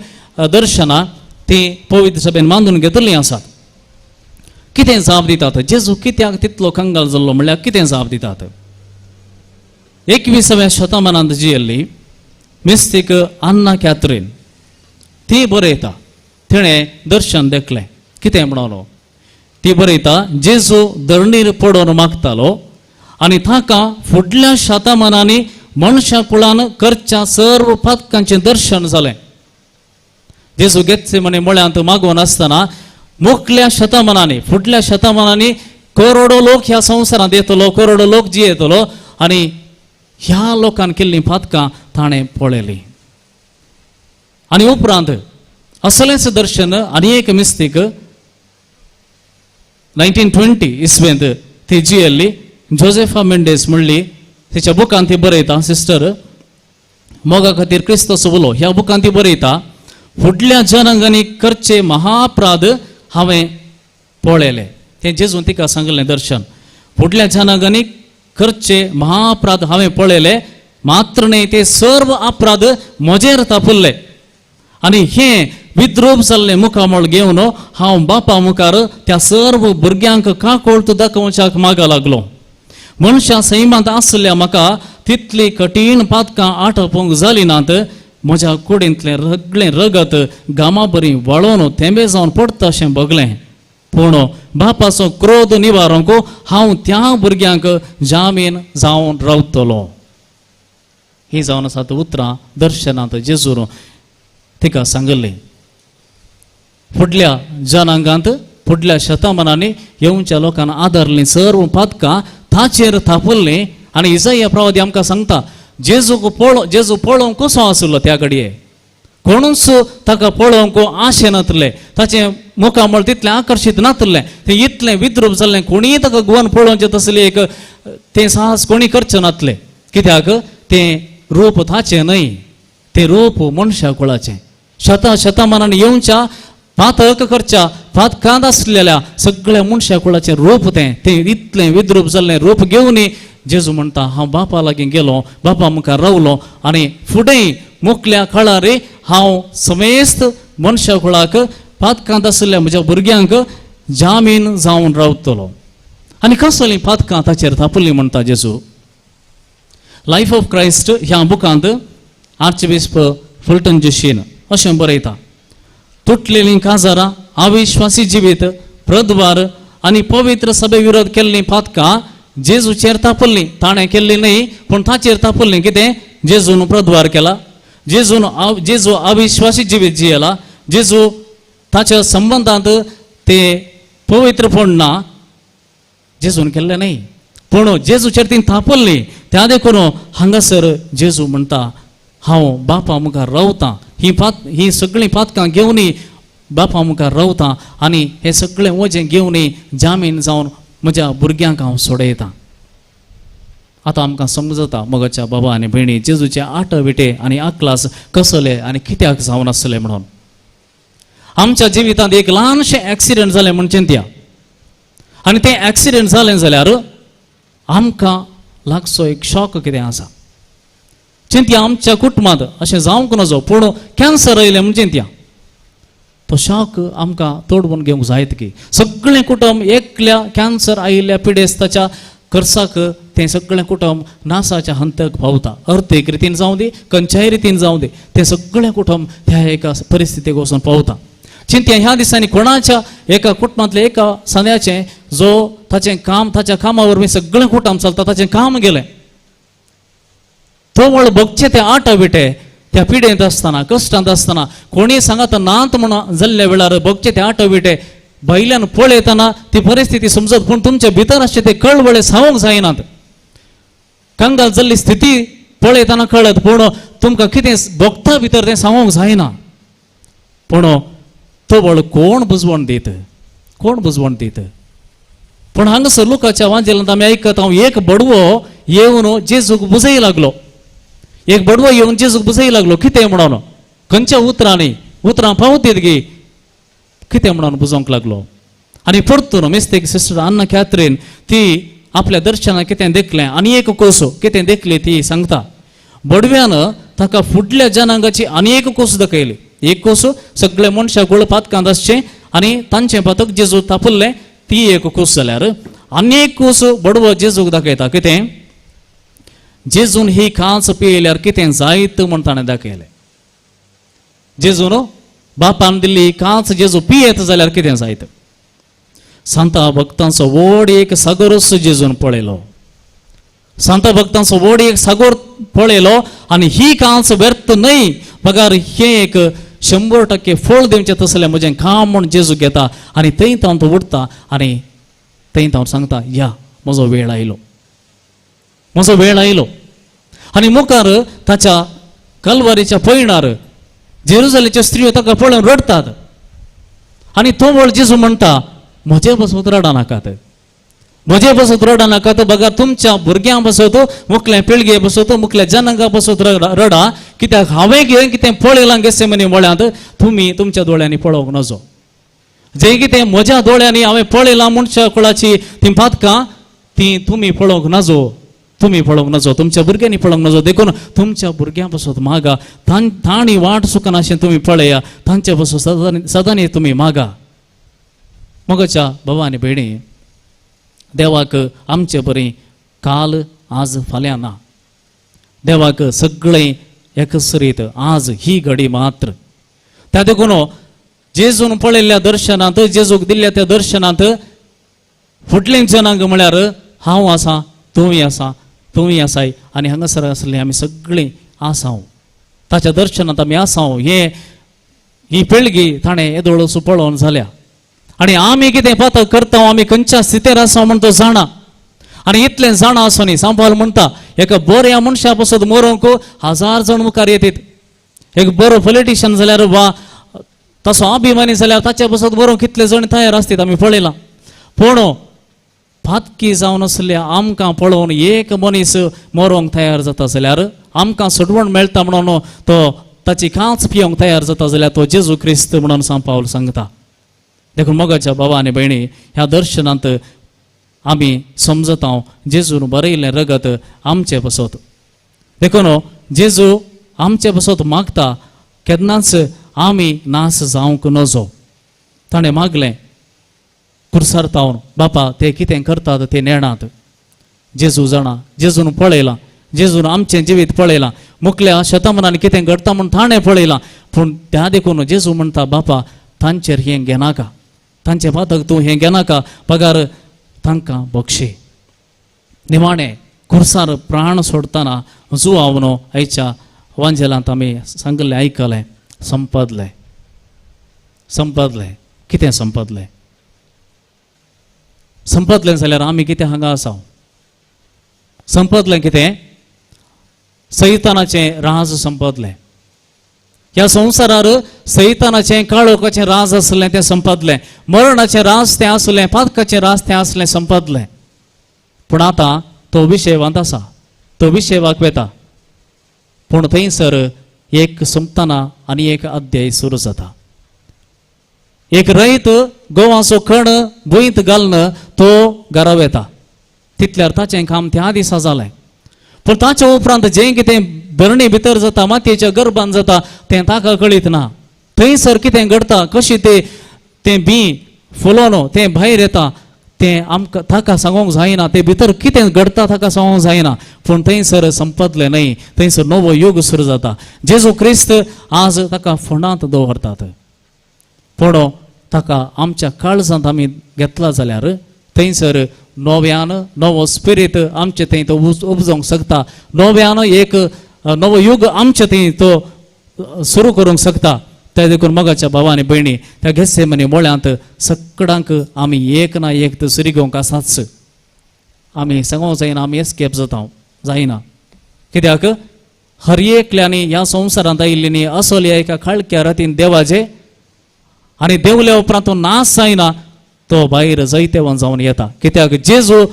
दर्शनां ती पवित्र सभेन मानून घेतलीं आसात. कितें जाप दितात जेजू कित्याक तितलो कंगाल जाल्लो म्हणल्यार कितें जाप दितात? 21व्या शतमानांत जियेल्ली मिस्तीक अन्ना कॅथरीन ती बरयता. तिणें दर्शन देखलें. कितें म्हणलो ती बरयता, जेजू धरणीर पडोवन मागतालो आनी ताका फुडल्या शतमानांनी मनशा कुळान करच्या सर्व पातकांचें दर्शन जालें. जेजू गेत्सेमनी मळ्यांत मागोवन आसतना मुखल्या शतमानांनी फुडल्या शतमानांनी करोडो लोक ह्या संवसारांत येतलो, करोडो लोक जियेतलो आनी ह्या लोकान केल्लीं पातकां ताणें पळयलीं. आनी उपरांत असलेंच दर्शन आनी एक मिस्तीक 1920 इसवेंत ती जियेल्ली जोसेफा मेंडेस म्हणली तिच्या बुकान ती बरयता, सिस्टर मोगा खातीर क्रिस्ताचो उलो ह्या बुकान ती बरयता, फुडल्या जनांगांनी करचे महापराध हांवें पळयले. तें जेजून तिका सांगलें दर्शन, फुडल्या जनांगांनी करचे महापराध हांवें पळयले, मात्र न्हय ते सर्व अपराध म्हजेर तापुल्ले आनी हें विद्रूप जाल्लें मुखामळ घेवन हांव बापा मुखार त्या सर्व भुरग्यांक काकोळत दाखोवच्याक मागा लागलो. मनशां सैमांत आसल्या म्हाका तितली कठीण पातकां आटोवंक जाली नात. म्हज्या कुडींतलें सगळें रगत गामा बरी वळोवन थेंबे जावन पडटा अशें भोगलें. पूण बापाचो क्रोध निवारूंक हांव त्या भुरग्यांक जामीन जावन रावतलो. ही जावन आसात उतरां दर्शनांत जेजून तिका सांगल्ली. फुडल्या जनांगांत फुडल्या शतमानांनी येवच्या लोकांना आदारलीं सर्व पातकां ताचेर थापल्लीं. आनी इजाया प्रवादी आमकां सांगता, जेजूक पळो जेजू पळोवंक कसो आसलो त्या घडये कोणूच ताका पळोवंक आशे नातले, ताचें मुखामळ तितलें आकर्शीत नातलें, तें इतलें विद्रूप जाल्लें कोणीय ताका गोवन पळोवचें तसलें एक तें साहस कोणी करचें नातलें. कित्याक तें रूप ताचें न्हय, तें रूप मनशा कुळाचें. शता शतमानान येवच्या पातक करच्या पातकांत आसलेल्या सगळ्या मनशा कुळाचें रूप तें, तें इतलें विद्रूप जाल्लें रूप घेवन जेजू म्हणटा हांव बापा लागीं गेलो, बापा मुखार रावलो आनी फुडें मुखल्या काळार हांव समेस्त मनशा कुळाक पातकांत आशिल्ल्या म्हज्या भुरग्यांक जामीन जावन रावतलो. आनी कसलीं पातकां ताचेर थापल्लीं म्हणटा जेजू. लायफ ऑफ क्रायस्ट ह्या बुकांत आर्चबिस्प फुलटन जोशीन अशें बरयता, तुटलेलीं काजारां, अविश्वासी जिवीत, प्रद्वार आनी पवित्र सभे विरोध केल्लीं पातकां जेजूचेर तापल्लीं. ताणें केल्ली न्हय पूण ताचेर तापल्लीं. कितें? जेजून प्रद्वार केला, जेजून जेजू अविश्वासी जिवीत जियेला, जेजू ताच्या संबंदांत ते पवित्रपण ना, जेजून केल्लें न्हय पूण जेजूचेर ती थापल्ली. त्या देखून हांगासर जेजू म्हणटा हांव बापा मुखार रावतां, ही सगळीं पातकां घेवन बापा मुखार रावतां आनी हे सगळें वजें घेवन जामीन जावन म्हज्या भुरग्यांक हांव सोडयतां. आतां आमकां समजता मोगाच्या बाबा आनी भयणी जेजूचे आठ विटे आनी आकलास कसले आनी कित्याक जावन आसले म्हणून. आमच्या जिवितांत एक ल्हानशें एक्सिडंट जालें म्हण चिंतया आनी तें एक्सिडंट जालें जाल्यार आमकां लागचो एक शॉक कितें आसा. चिंतया आमच्या कुटुंबांत अशें जावंक नजो पूण कॅन्सर आयलें म्हण चिंतया, तो शॉक आमकां तोडवून घेवंक जायत की सगळें कुटुंब एकल्या कॅन्सर आयिल्ल्या पिडेस्ताच्या खर्चाक तें सगळें कुटुंब नासाच्या हंतक पावता. अर्थीक रितीन जावं दी, खंयच्याय रितीन जावं दी, तें सगळें कुटुंब त्या एका परिस्थितीक वचून पावता. चिंतया ह्या दिसांनी कोणाच्या एका कुटुंबांतल्या एका संद्याचें जो ताचें काम ताच्या कामा वरवीं सगळें कुटुंब चलता ताचें काम गेलें. तोवळ भोगचे ते आठ विटे त्या पिडेंत आसतना कश्टांत आसतना कोणीय सांगात नात म्हणून जाल्ल्या वेळार भोगचे ते आठ विटे भायल्यान पळयतना ती परिस्थिती समजत पूण तुमच्या भितर आसचे ते कळवळे सांगूंक जायनात. कंगाल जाल्ली स्थिती पळयतना कळत पूण तुमकां कितें भोगता भितर तें सांगूंक जायना. पूण तवळ कोण बुजवण दीत, कोण बुजवण दीत? पूण हांगासर लोकांच्या वांजेलांत आमी आयकत हांव एक बडवो येवन जेजूक बुजय लागलो, एक बडवो येवन जेजूक बुजय लागलो. कितें म्हणून? खंयच्या उतरांनी उतरां पावतीत गी कितें म्हणून बुजोवंक लागलो. आनी परतून मिस्तेक सिस्टर अन्ना कॅथरीन ती आपल्या दर्शनाक कितें देखलें आनी एक कोसो कितें देखली ती सांगता. बडव्यान ताका फुडल्या जनांगाची आनी एक कोस दाखयली. एक कोस सगळे मनशां गोळ पातकांत आसचें आनी तांचें पातक जेजू तापल्लें ती एक कोस जाल्यार आनी एक कोस बडवो जेजूक दाखयता. कितें? जेजून ही कांच पियेल्यार कितें जायत म्हूण ताणें दाखयलें. जेजून बापान दिल्ली कांच जेजू पियेत जाल्यार कितें जायत? सांता भक्तांचो व्हड एक सागोरच जेजून पळयलो. सांता भक्तांचो व्हड एक सागोर पळयलो आनी ही कांच व्यर्थ न्हय बगर हें एक 100% फळ दिवचें तसलें म्हजें काम म्हूण जेजू घेता आनी थंय तावन तो उठता आनी थंय तावन सांगता, या म्हजो वेळ आयलो, म्हजो वेळ आयलो. आनी मुखार ताच्या कलवारीच्या पयणार जेरुजलेच्यो स्त्रियो ताका पळोवन रडटात आनी तो व्हड जेजू म्हणटा, म्हजे बसत रडा नाकात, म्हजे बसत रडा नाकात, बघा तुमच्या भुरग्यां बसत, मुखल्या पिळगे बसत, मुखल्या जनांगा बसत रडा, कित्याक हांवें कितें कितें पळयलां गेसेमनी मळ्यांत तुमी तुमच्या दोळ्यांनी पळोवंक नजो. जें कितें म्हज्या दोळ्यांनी हांवें पळयलां मनशा कुळाची तीं पातकां तीं तुमी पळोवंक नजो, तुमी पळोवंक नजो, तुमच्या भुरग्यांनी पळोवंक नजो. देखून तुमच्या भुरग्यां बसत मागा, तांणी वाट चुकनाशें तुमी पळया, तांचे बसत सदांनी तुमी मागा. मोगाच्या बाबा आनी भयणी, देवाक आमचे बरी काल आज फाल्यां ना, देवाक सगळें एकसरीत आज ही घडी मात्र. त्या देखून जेजून पळयल्ल्या दर्शनांत, जेजूक दिल्ल्या त्या दर्शनांत फुडलें जनांग म्हळ्यार हांव आसा, तुमी आसा, तुमी आसाय आनी हांगासर आसले आमी सगळीं आसाव. ताच्या दर्शनांत आमी आसाव. हे ही पिळगी ताणें येदोळसो पळोवन जाल्या आनी आमी कितें पातक करता, आमी खंयच्या स्थितीर आसा म्हण तो जाणा आनी इतलें जाणा आसूं न्ही. सांबाळ म्हणटा एका बऱ्या मनशा पासत मरोंक 1000 जाण मुखार येतात. एक बरो पॉलिटिशियन जाल्यार वा तसो अभिमानी जाल्यार ताच्या पासत मरोंक कितले जाण तयार आसतात आमी पळयलां. पूण पातकी जावन आसल्या आमकां पळोवन एक मनीस मरोंक तयार जाता जाल्यार, आमकां सोडवण मेळटा म्हणून तो ताची कांच पिवंक तयार जाता जाल्यार तो जेजू क्रिस्त म्हणून सांपावल सांगता. देखून मोगाच्या बाबा आनी भयणी, ह्या दर्शनांत आमी समजता जेजून बरयल्लें रगत आमचे पसत. देखून जेजू आमचे पसत मागता केन्नाच आमी नास जावंक नजो. ताणें मागलें कुर्सार तावन, बापा ते कितें करतात ते नेणात. जेजू जाणा, जेजून पळयलां, जेजून आमचें जिवीत पळयलां, मुखल्या शतमानान कितें घडटा म्हूण ताणें पळयलां. पूण त्या देखून जेजू म्हणटा, बापा तांचेर हें घेनाका, तांचें पातक तूं हें घेनाका, पगार तांकां बक्षी. निमाणें कुर्सार प्राण सोडटना जुआवनो आयच्या वांजेलांत आमी सांगलें, आयकलें, संपदलें. संपदलें कितें संपदलें? संपदलें जाल्यार आमी कितें हांगा आसा? संपदलें कितें? सैतानाचें राज संपदलें. ह्या संवसारार सैतानाचें काळोखाचें राज आसलें तें संपदलें, मरणाचें राज तें आसलें, पातकाचें राज तें आसलें, संपदलें. पूण आतां तो विशयवांत आसा, तो विशयवाक वेता. पूण थंयसर एक सोंपतना आनी एक अध्याय सुरू जाता. एक रयत गोवाचो कण भुंयत घालून तो घरा वेता, तितल्यार ताचें काम त्या दिसा जालें. पूण ताच्या उपरांत जें कितें भरणी भितर जाता, मातयेच्या गर्भान जाता तें ताका कळीत ना. थंयसर कितें घडटा, कशें तें बीं फुलोन तें भायर येता तें आमकां ताका सांगूंक जायना, तें भितर कितें घडटा ताका सांगूंक जायना. पूण थंयसर संपदलें न्हय, थंयसर नवो योग सुरू जाता. जेजू क्रिस्त आज ताका फोंडांत दवरतात, पूण ताका आमच्या काळजांत आमी घेतला जाल्यार थंयसर नव्यान नवो स्पिरीत आमचे थंय तो उपजोवंक शकता, नव्यान एक नवो युग आमचे थंय तो सुरू करूंक शकता. त्या देखून मोगाच्या भावा आनी भयणी, त्या घेसेमनी मोळ्यांत सगळ्यांक आमी एक ना एक तर सुरी घेवंक आसाच. आमी सांगूंक जायना आमी एस्केप जाता, जायना. कित्याक हर एकल्यांनी ह्या संवसारांत आयिल्ली असल्या एका काळख्या रातीन देवाचे आनी देवल्या उपरांत तो नाश जायना, तो भायर जैतेवन जावन येता. कित्याक जेजू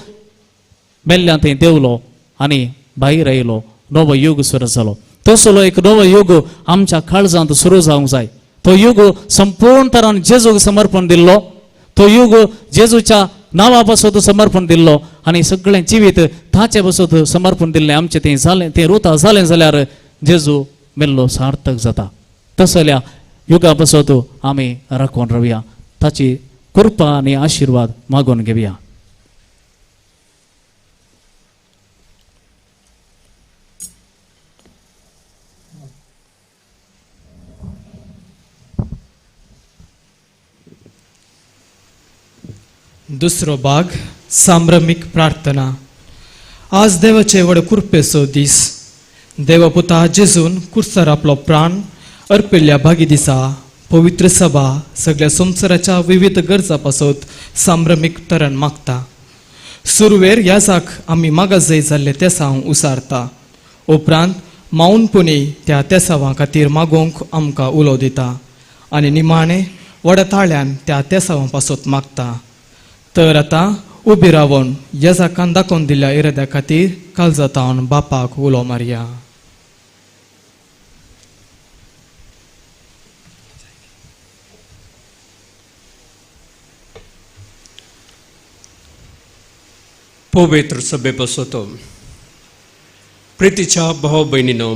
मेल्ल्यान थंय देवलो आनी भायर आयलो, नवो युग सुरू जालो. तसलो एक नवो युग आमच्या काळजांत सुरू जावंक जाय. तो युग संपूर्ण तरान जेजूक समर्पण दिल्लो, तो युग जेजूच्या नांवा पासत समर्पण दिल्लो आनी सगळें जिवीत ताचे पासत समर्पण दिल्लें आमचें तें जालें, तें रुता जालें जाल्यार जेजू मेल्लो सार्थक जाता. तसल्या युगा पासत आमी राखून रावया, ताची कृपा आनी आशिर्वाद मागून घेवया. दुसरो भाग सांभ्रमीक प्रार्थना. आज देवाचे व्हड कृपेचो दीस. देवपुता जेजून कुर्सार आपलो प्राण अर्पिल्ल्या भागी दिसा पवित्र सभा सगळ्या संवसाराच्या विविध गरजा पासत सांभ्रमीक तरण मागता. सुरवेर याजाक आमी मागाजय जाल्ले तेसांव उसारता. उपरांत माऊनपुणी त्या तेसांवा खातीर मागोवंक आमकां उलो दिता आनी निमाणें व्हडा ताळ्यान त्या तेसांवा पासत मागता. तर आतां उबी रावन येजाकान दाखोवन दिल्ल्या इराद्या खातीर काळजातावन बापाक उलो मारया. पवित्र सभे बसतो प्रितीच्या भाव भयणीनो,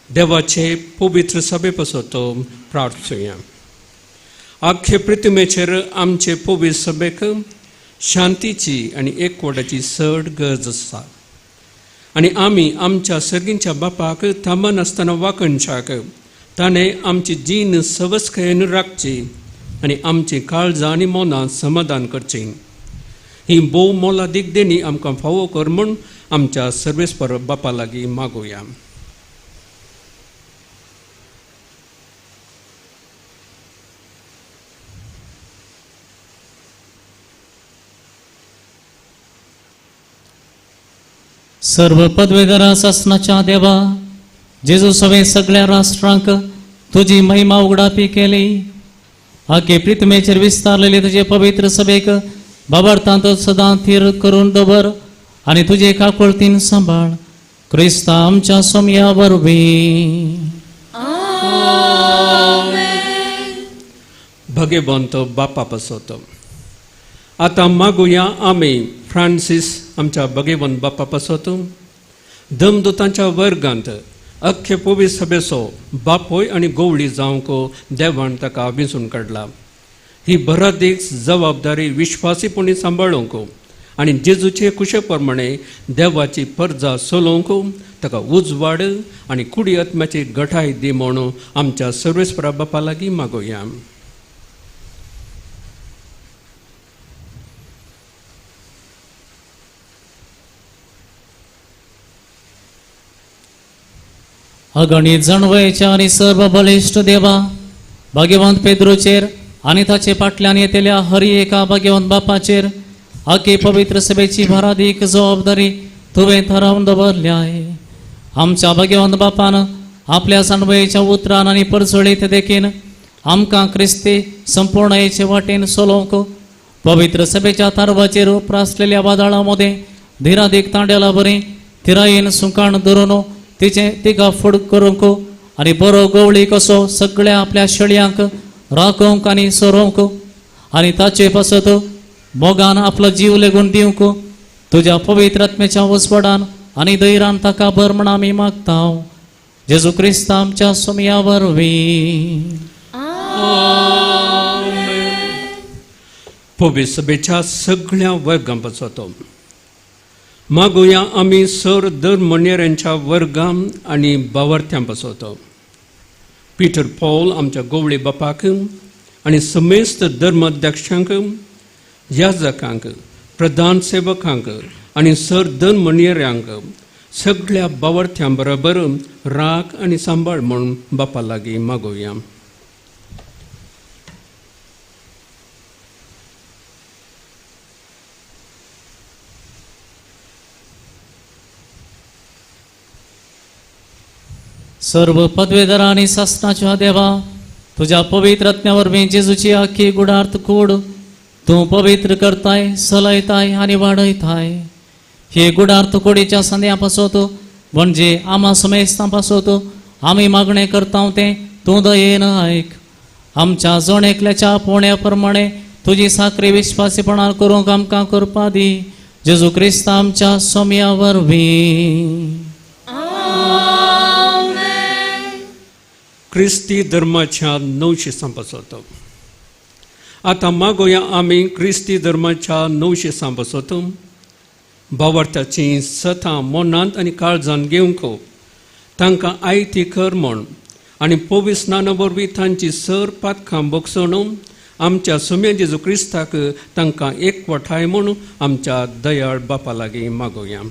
देवाचे पवित्र सभे बसतो प्रार्थुया. आख्खे प्रतिमेचेर आमचे पवित्र सभेक शांतीची आनी एकवटाची चड गरज आसा आनी आमी आमच्या सर्गींच्या बापाक थांबनासतना वाकणच्याक ताणें आमची जीण सवस्कायेन राखची आनी आमची काळजां आनी मनां समाधान करची. ही भोव मोलादीक देणी आमकां फावो कर म्हूण आमच्या सर्वेस्पर बापा लागीं मागुया. सर्व पदवेदारा सासनाच्या देवा जेजू सवे सगळ्या राष्ट्रांक तुजी महिमा उगडापी केली. आखे प्रितमेचेर विस्तारलेले तुजे पवित्र सभेक बाबार्थांत सदां थीर करून दवर आनी तुजे काकुळतीन सांबाळ. क्रिस्ता आमच्या सोमया वरवीं. भगवंत बापा पासत आतां मागुया आमी फ्रांसीस आमच्या भगवंत बापा पासत धमदूतांच्या वर्गांत अख्खे पवित्र सभेचो बापोय आनी गोवळी जावंक देवान ताका विंचून काडला. ही बरादीक जबाबदारी विश्वासीपणी सांबाळूंक आनी जेजूचे कुशे प्रमाणे देवाची परजा चलोवंक ताका उजवाड आनी कुडी आत्म्याची गठाय दी म्हणून आमच्या सर्वेस्परा बापा लागीं मागोया. अगणीत जाणवयेच्या आनी सर्व बळिश्ट देवा भाग्यवंत पेद्रोचेर आनी ताचे फाटल्यान येतल्या हरी एका भाग्यवंत बापाचेर आखे पवित्र सभेची भारादीक जबाबदारी तुवें थारावन दवरल्याय. आमच्या भाग्यवंत बापान आपल्या जाणवयेच्या उतरान आनी परजळीत देखीन आमकां क्रिस्ती संपूर्णयेचे वाटेन चलोवंक पवित्र सभेच्या तारवाचेर उप्रासलेल्या वादळां मदें धिरादीक तांडेला बरी थिरायेन सुंकाण धरून तिचें तिका फुड करूंक आनी बरो गवळी कसो सगळ्या आपल्या शेळयांक राखोवंक आनी सोरोवंक आनी ताचे पासत मोगान आपलो जीव लेगून दिवंक तुज्या पवित्र आत्म्याच्या उजवाडान आनी धैर्यान ताका भर म्हण आमी मागता. जेजू क्रिस्त आमच्या सोमया वरवीं. पवित्र सभेच्या सगळ्या वर्गां पासत मागुया आमी सर दर म्हणयाऱ्यांच्या वर्गां आनी बावर्थ्यां पासत पीटर पॉल आमच्या गोवळे बापाक आनी समेस्त धर्माध्यक्षांक याजकांक प्रधान सेवकांक आनी सर दर म्हणयाऱ्यांक सगळ्या बावर्थ्यां बरोबर राख आनी सांबाळ म्हूण बापा लागीं मागोवया. सर्व पदवेदार आनी सासनाच्या देवा तुज्या पवित्र आत्म्या वरवीं जेजूची आखी गुडार्थ कूड तूं पवित्र करताय सलयताय आनी वाडयताय. हे गुडार्थ कुडीच्या संद्या पासत म्हणजे आमा समेस्तां पासत आमी मागणें करता तें तूं दयेन आयक. आमच्या जण एकल्याच्या पोण्या प्रमाणे तुजी साखरी विश्वासीपणान करूंक आमकां करपा दी. जेजू क्रिस्त आमच्या सोमया वरवीं. क्रिस्ती धर्माच्या 900 सांपासत आतां मागोया आमी क्रिस्ती धर्माच्या 900 सांपासत बावर्थाची सतां मनांत आनी काळजान घेवंक तांकां आयती कर म्हण आनी पवित्र स्नाना वरवीं तांची सर पातकां भोगसण आमच्या सुम्या जेजू क्रिस्ताक तांकां एकवठाय म्हूण आमच्या दयाळ बापा लागीं मागोवया.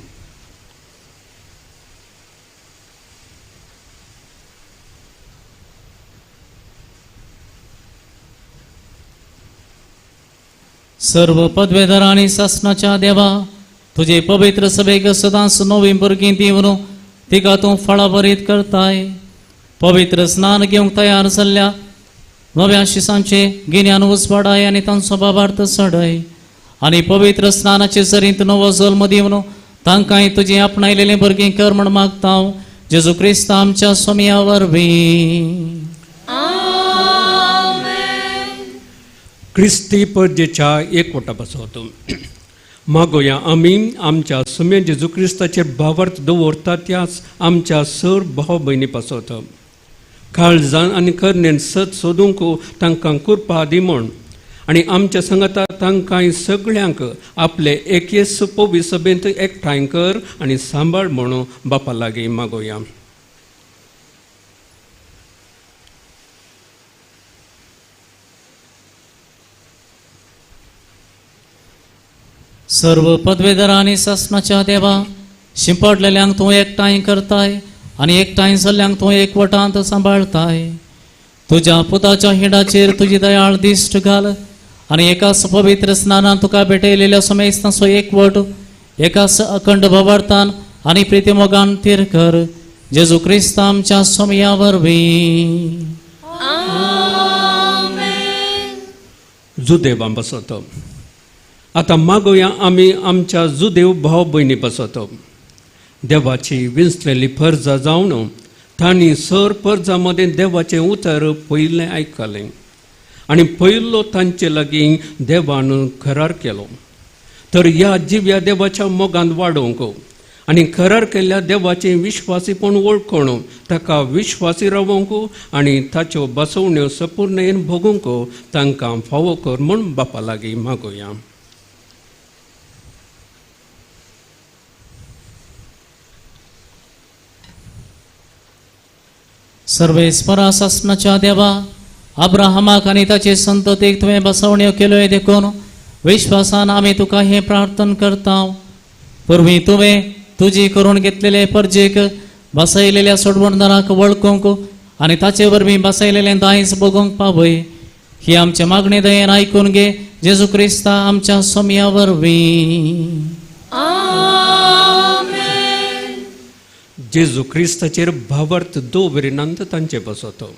सर्व पदवेदार आनी सासणाच्या देवा, तुजे पवित्र सभेक सदांच नवी भुरगीं दिवन तिका तूं फळाभरीत करताय. पवित्र स्नान घेवंक तयार जाल्ल्या नव्या शिसांचे गिन्यान उजवाडाय आनी तांचो बाबार्थ चडय आनी पवित्र स्नानाचे जरींत नवो जल्म दिवन तांकांय तुजी आपणायलेलीं भुरगीं कर म्हण मागता जेजू क्रिस्त आमच्या सोमया वरवीं. क्रिस्ती परजेच्या एकवटा बसवतो मागोया आमी आमच्या सुम्या जेजू क्रिस्ताचेर भावार्थ दवरता त्याच आमच्या सर भाव भयणी पासवतो काळजान आनी करणेन सत सोदूंक तांकां कृपा दी म्हूण आनी आमच्या संगता तांकां सगळ्यांक आपले एकेच पवी सभेंत एकठांय कर आनी सांबाळ म्हणून बापा लागीं मागोया. सर्व पदवेदार आनी सासणाच्या देवा, शिंपडलेल्यांक तूं एकठांय करताय आनी एकठांय जाल्ल्यांक तूं एकवटांत सांबाळताय. तुज्या पुताच्या हिंडाचेर तुजी दयाळ दिश्ट घाल आनी एकाच पवित्र स्नानान तुका भेटयलेल्या समेस्तांचो एकवट एकाच अखंड भावार्थान आनी प्रितीमोगान थीर कर जेजू क्रिस्त आमच्या सोमया वरवीं. जुदेवां बसवतो आतां मागोया आमी आमच्या जुदेव भाव भयणी बसवतो. देवाची विंचलेली परजा जावन तांणी सर परजा मदें देवाचें उतर पयलें आयकलें आनी पयलो तांचे लागीं देवान करार केलो. तर ह्या जिव्या देवाच्या मोगान वाडोवंक आनी करार केल्ल्या देवाचें विश्वासीपण वळखून ताका विश्वासी रावोवंक आनी ताच्यो बसवण्यो सपूर्णेन भोगूंक तांकां फावो कर म्हूण बापा लागीं मागोया. सर्वेस्परा सासणाच्या देवा, अब्राहमाक आनी ताचे संततीक तुवें बसवण्यो केल्यो देखून विश्वासान आमी तुका हें प्रार्थना करता. पूर्वी तुवें तुजी करून घेतलेले परजेक बसयलेल्या सोडवणदाराक वळखूंक आनी ताचे वरवीं बसयलेलें दायज भोगूंक पावय ही आमचे मागणी दयेन आयकून घे जेजू क्रिस्ता आमच्या सोमया वरवीं. जेजू क्रिस्ताचेर भावार्थ दवरिनात तांचे बसवतो.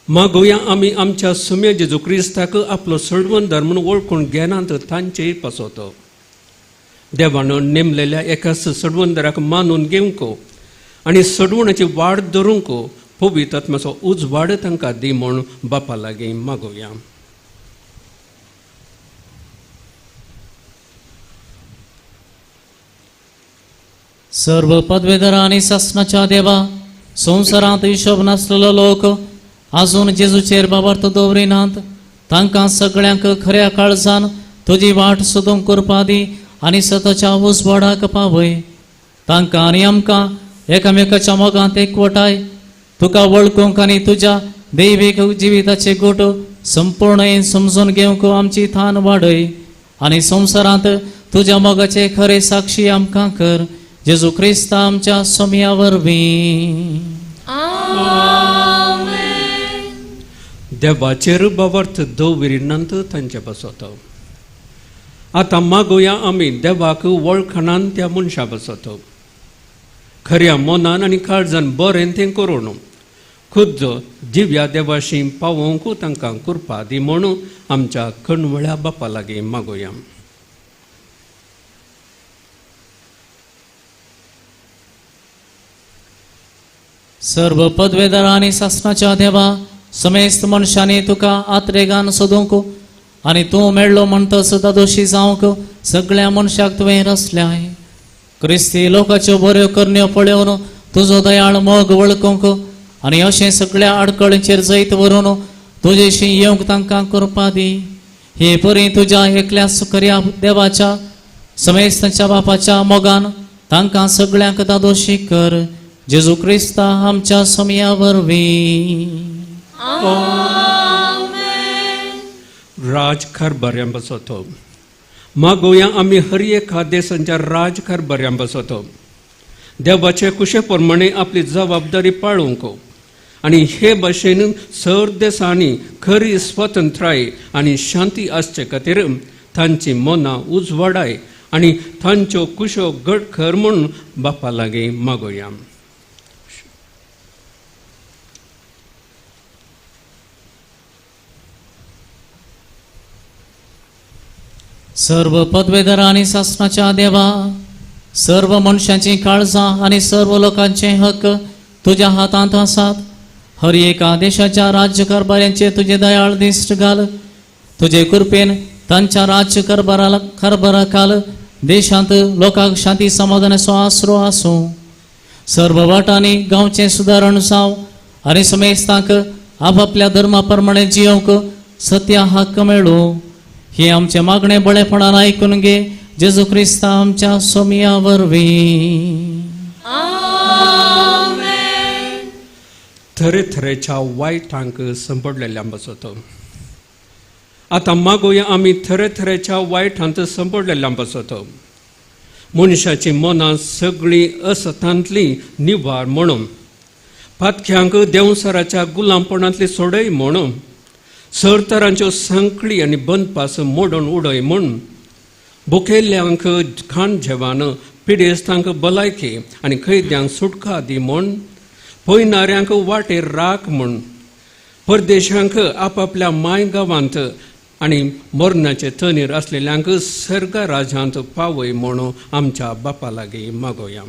मागोया आमी आमच्या सुम्या जेजू क्रिस्ताक आपलो सोडवणदार म्हूण वळखून घेनात तांचेय पासवतो. देवान नेमलेल्या एकाच सोडवणदाराक मानून घेवंक आनी सोडवणाची वाड धरूंक पवित्र आत्म्याचो उजवाड तांकां दी म्हूण बापा लागीं मागोया. सर्व पदवेदार आनी सासणाच्या देवा, संवसारांत हिशोब नासलेलो लोक आजून जेजूचेर बाबार्थ दवरिनात तांकां सगळ्यांक खऱ्या काळजान तुजी वाट सोदूंक करपा दी आनी सताच्या उजवाडाक पावय. तांकां आनी आमकां एकामेकाच्या मोगांत एकवटाय तुका वळखूंक आनी तुज्या दैवीक जिविताचे गोट संपूर्ण समजून घेवंक आमची थान वाडय आनी संवसारांत तुज्या मोगाचे खरे साक्षी आमकां कर जेजू क्रिस्त आमच्या सोमया वरवीं. देवाचेर बाबार्थ दवरिनात तांचे बसवतो. आतां मागोया आमी देवाक वळखणान त्या मनशा बसवतो. खऱ्या मनान आनी काळजान बरें तें करून खुद्द जिव्या देवाशी पावोवंक तांकां कृपा दी म्हणून आमच्या कणवळ्या बापा लागीं मागोया. सर्व पदवेदार आनी सासणाच्या देवा, समेस्त मनशांनी तुका आत्रेगान सोदूंक आनी तूं मेळ्ळो म्हणटच दादोशी जावंक सगळ्या मनशाक तुवें रचल्याय. क्रिस्ती लोकाच्यो बऱ्यो करण्यो पळोवन तुजो दयाळ मोग वळखूंक आनी अशें सगळ्या आडखळींचेर जैत व्हरून तुजेशी येवंक तांकां करपा दी. हे परी तुज्या एकल्या खऱ्या देवाच्या समेस्तांच्या बापाच्या मोगान तांकां सगळ्यांक दादोशी कर जेजू क्रिस्ता आमच्या सोमया वरवीं. आमेन. राजकारभाऱ्यां बसतो. मागोया आमी हर एका देशांच्या राजकारभाऱ्यां बसतो. देवाचे कुशे प्रमाणे आपली जबाबदारी पाळूंक आनी हे भाशेन सर देशांनी खरी स्वतंत्राय आनी शांती आसचे खातीर तांची मनां उजवाडाय आनी तांच्यो कुशो घट कर म्हूण बापा लागीं मागोया. सर्व पदवेधर आनी सासणाच्या देवा, सर्व मनशांची काळजां आनी सर्व लोकांचे हक्क तुज्या हातांत आसात. हर एका देशाच्या राज्यकारभाऱ्यांचे तुजे दयाळ दिश्ट घाल. तुजे कृपेन तांच्या राज्य कारभारा खाल देशांत लोकांक शांती समाधानाचो आसरो आसूं. सर्व वाटांनी गांवचें सुदारण जावं आनी समेस्तांक आपापल्या धर्मा प्रमाणे जियोवंक सत्या हक्क मेळूं. हे आमचे मागणे बळेपणान आयकून घे जेजू क्रिस्ता आमच्या सोमिया वरवीं. तरेतरेच्या वायटांक संपडलेल्या बसतो. आतां मागोया आमी तरेतरेच्या वायटांत संपडलेल्या बसतो. मनशाची मनां सगळीं असतांतली निवार म्हणून, पातक्यांक देंवसराच्या गुलामपणांतली सोडय म्हणून, सरतरांच्यो सांकळी आनी बंदपास मोडून उडय म्हूण, भुकेल्ल्यांक खाण जेवण, पिडेस्तांक भलायकी आनी कैद्यांक सुटका दी म्हूण, पयणाऱ्यांक वाटेर राख म्हूण, परदेशांक आपापल्या माय गांवांत आनी मरणाचे तणीर आसलेल्यांक सर्ग राजांत पावय म्हणून आमच्या बापा लागीं मागोया.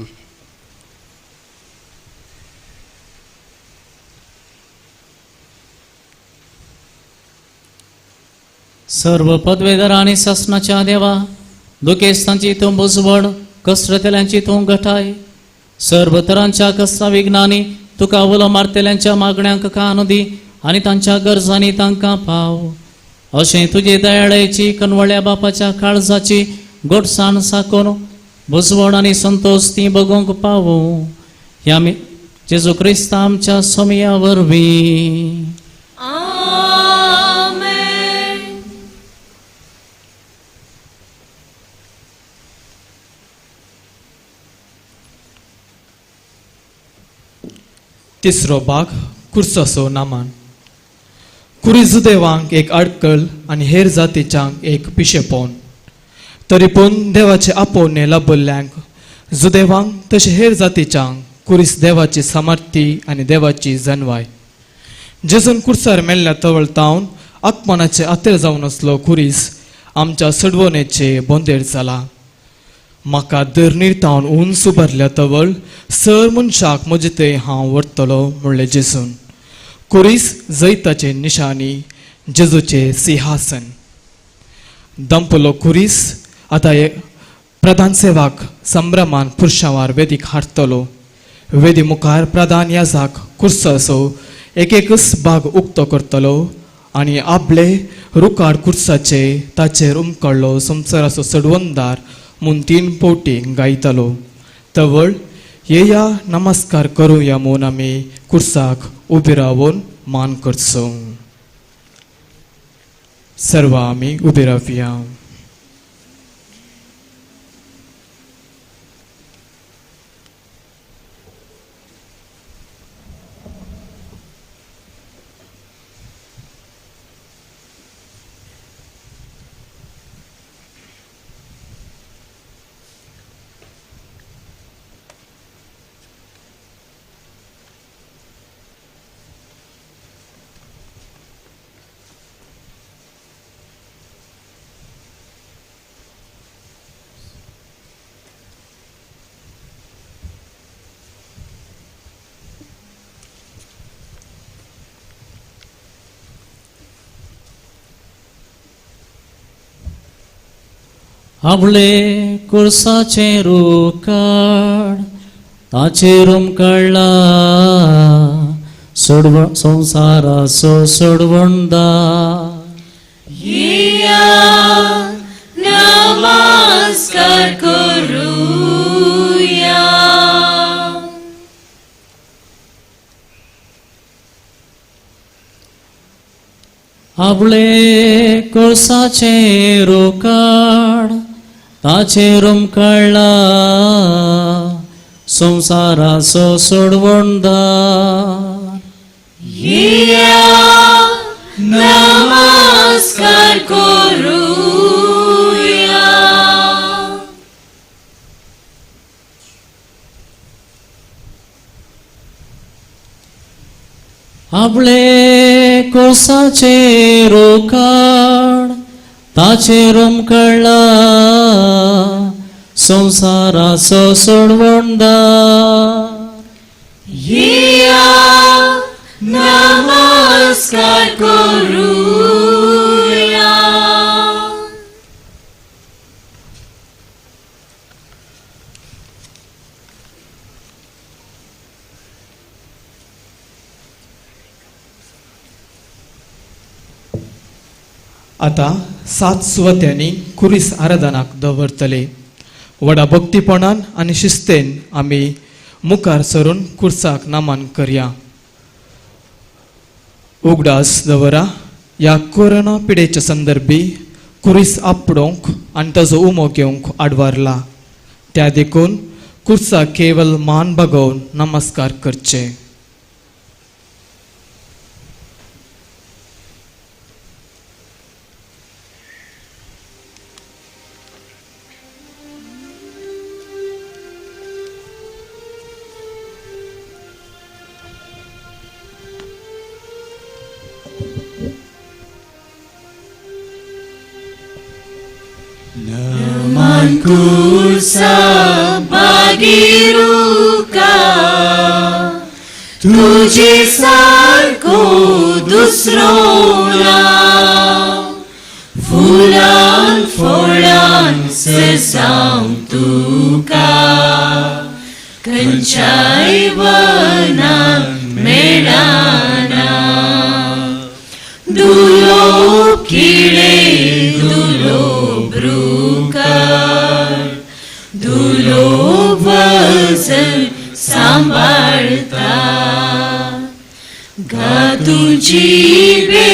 सर्व पदवेधर आनी सासणाच्या देवा, दुखेस्तांची तूं बुजवण, कसरतल्यांची तूं घटाय. सर्व तरांच्या कसरा विघ्नांनी तुका उलो मारतल्यांच्या मागण्यांक कान दी आनी तांच्या गरजांनी तांकां पाव. अशें तुजे दयाळेची कनवळ्या बापाच्या काळजाची गोडसाण साकून बुजवण आनी संतोश ती बगोवंक पावूं. ह्या जेजू क्रिस्ता आमच्या सोमया वरवीं. तिसरो भाग कुर्साचो नामान. कुरी जुदेवांक एक आडकल आनी हेर जातीच्यांक एक पिशेपण. तरी पूण देवाचे आपोवणे लाभल्ल्यांक जुदेवांक तशें हेर जातीच्यांक कुरीस देवाची सामर्थी आनी देवाची जनवाय. जेजून कुर्सार मेल्ल्या तवळतावन आत्मनाचे आतेर जावन आसलो कुरीस आमच्या सडवणेचे बोंदेर जाला. म्हाका धरणीर तावन उंच उबारल्या तवळ सर मनशाक म्हजे थंय हांव व्हरतलो म्हणलें जेजून. कुरीस जैताचे निशाणी, जेजूचे सिंहासन. दंपलो कुरीस आतां प्रधान सेवाक संभ्रमान पुरशांवार वेदीक हाडटलो. वेदी मुखार प्रधान याजाक कुर्साचो एक एकच भाग उक्तो करतलो आनी आपले रुखाड कुर्साचे ताचेर उमकळ्ळो संवसाराचो सडवंदार म्हूण तीन पोटी गायतलो. तवळ येया नमस्कार करुया म्हूण आमी कुर्साक उबी रावन मान करचो. सर्व आमी उबी रावया. आपले कुर्साचें रुखाड ताचेर उमकळ्ळा सोडव संवसाराचो सोडवणदार. येया नमस्कार करुया. आपले कोळसाचें रोकाड ताचेर उमकळ्ळा संवसाराचो सोडवणदार. येया नमस्कार करुया. आपले कोळसाचें रोकाड ताचेर उमकळ्ळा संवसाराचो सोडवणदार. येया नमस्कार करुया. आतां 7 सुवात्यांनी कुरीस आराधनाक दवरतले. व्हडा भक्तीपणान आनी शिस्तेन आमी मुखार सरून कुर्साक नमन करया. उगडास दवरा ह्या कोरोना पिडेच्या संदर्भी कुरीस आपडोवंक आनी ताजो उमो घेवंक आडवारला, त्या देखून कुर्साक केवल मान बागोवन नमस्कार करचे. Kursa bagiruka तुझे सारको दुसरो ना, फुलान फळान सजावं तुका, खंयच्याय वनान मेळना. दुलो किडे दुलो ब्रुकर दुलो वजन सांबाळता, गा तुजी बे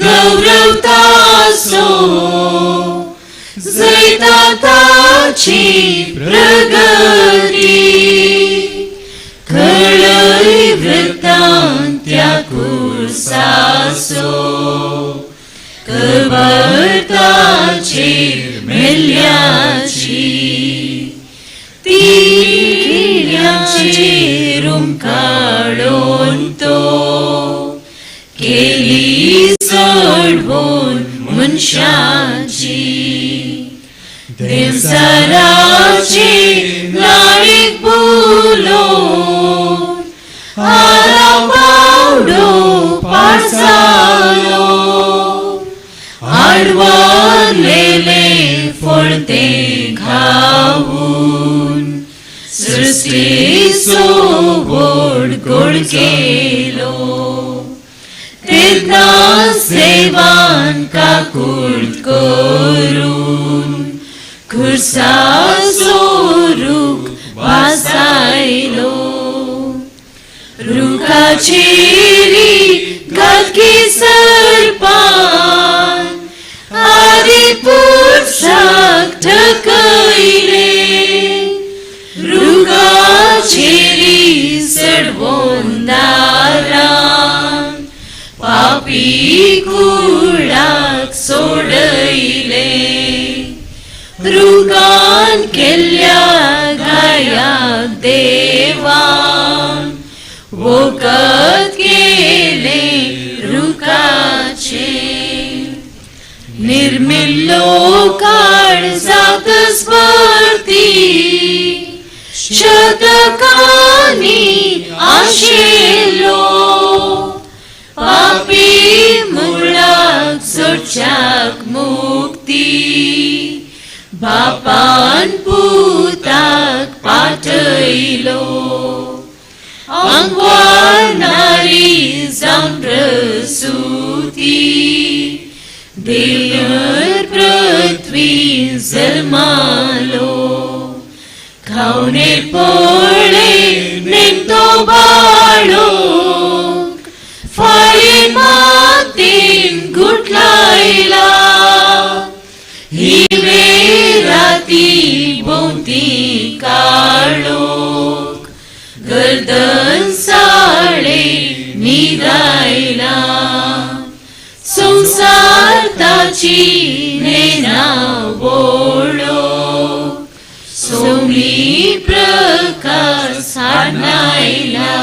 गौरवता सो जैता ताची प्रगती, कळय वृत्तांत त्या कुर्सासो खबर ताचेर मेल्ल्याची, ती किड्यांचेर उमकाळोन तो केली सोडवून मनशाची. देवसराचे नाळीक बुलोवन आरा पावडो पाडसालो, आडवारलेले फळते खाऊन सृष्टीचो व्हड गोड केलो. तेन्ना सेवान काकूळ करून खुर्साचो रूख वासायलो, रुखाचेरी घातकी सर्पान आदी पुरसाक ठकयले, रुखाचेरी सडवोन दारान पापी कुळाक सोडयले, रुखान केल्ल्या घायाक देवान वखद केलें रुखाचेर. निर्मिल्लो काळ जातच परती शतकांनी आशिल्लो, पापी मुळाक सोडच्याक मुक्ती बापान पुताक पाठयलो. आंगवानारी जावन प्रसुती देवर पृथ्वी जल्मालो, खावणे पळय नेमतो बाळो, फाळी मातीन गुण गर्दन साळे निदायला संसार ताची नेना वोळो सोमी प्रकाश हाडनायला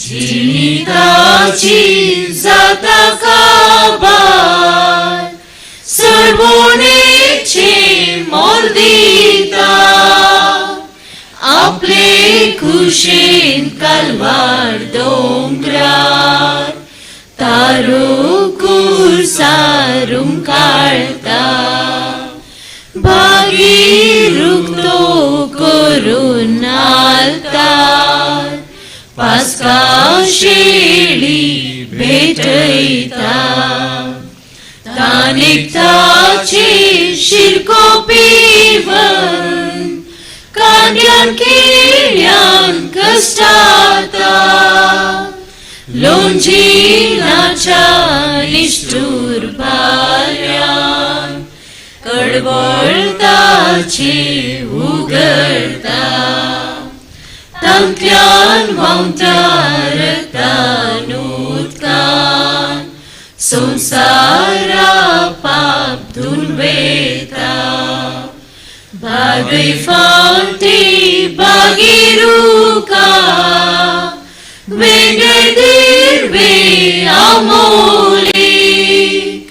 जिणिताची जाता काबार सर्वोणेचे मोल दिता आपले खुशेन कालवार दोंगरार तारो कुरसारूं काळता भागी रुखतो करून आलतार पास्का शेळी भेटयता तानेकताचे शिरको पिवन कांड्यान किळ्यान कश्टाता लोंजिनाच्या निश्ठूर भार्यान कडवळताचे उगडता तांतल्यान व्हांवत्या रक्तान उदकान संवसारा पाप धुवन वयता भागय फावटी भागीरुका वेगळे दिर्वे आमोलीक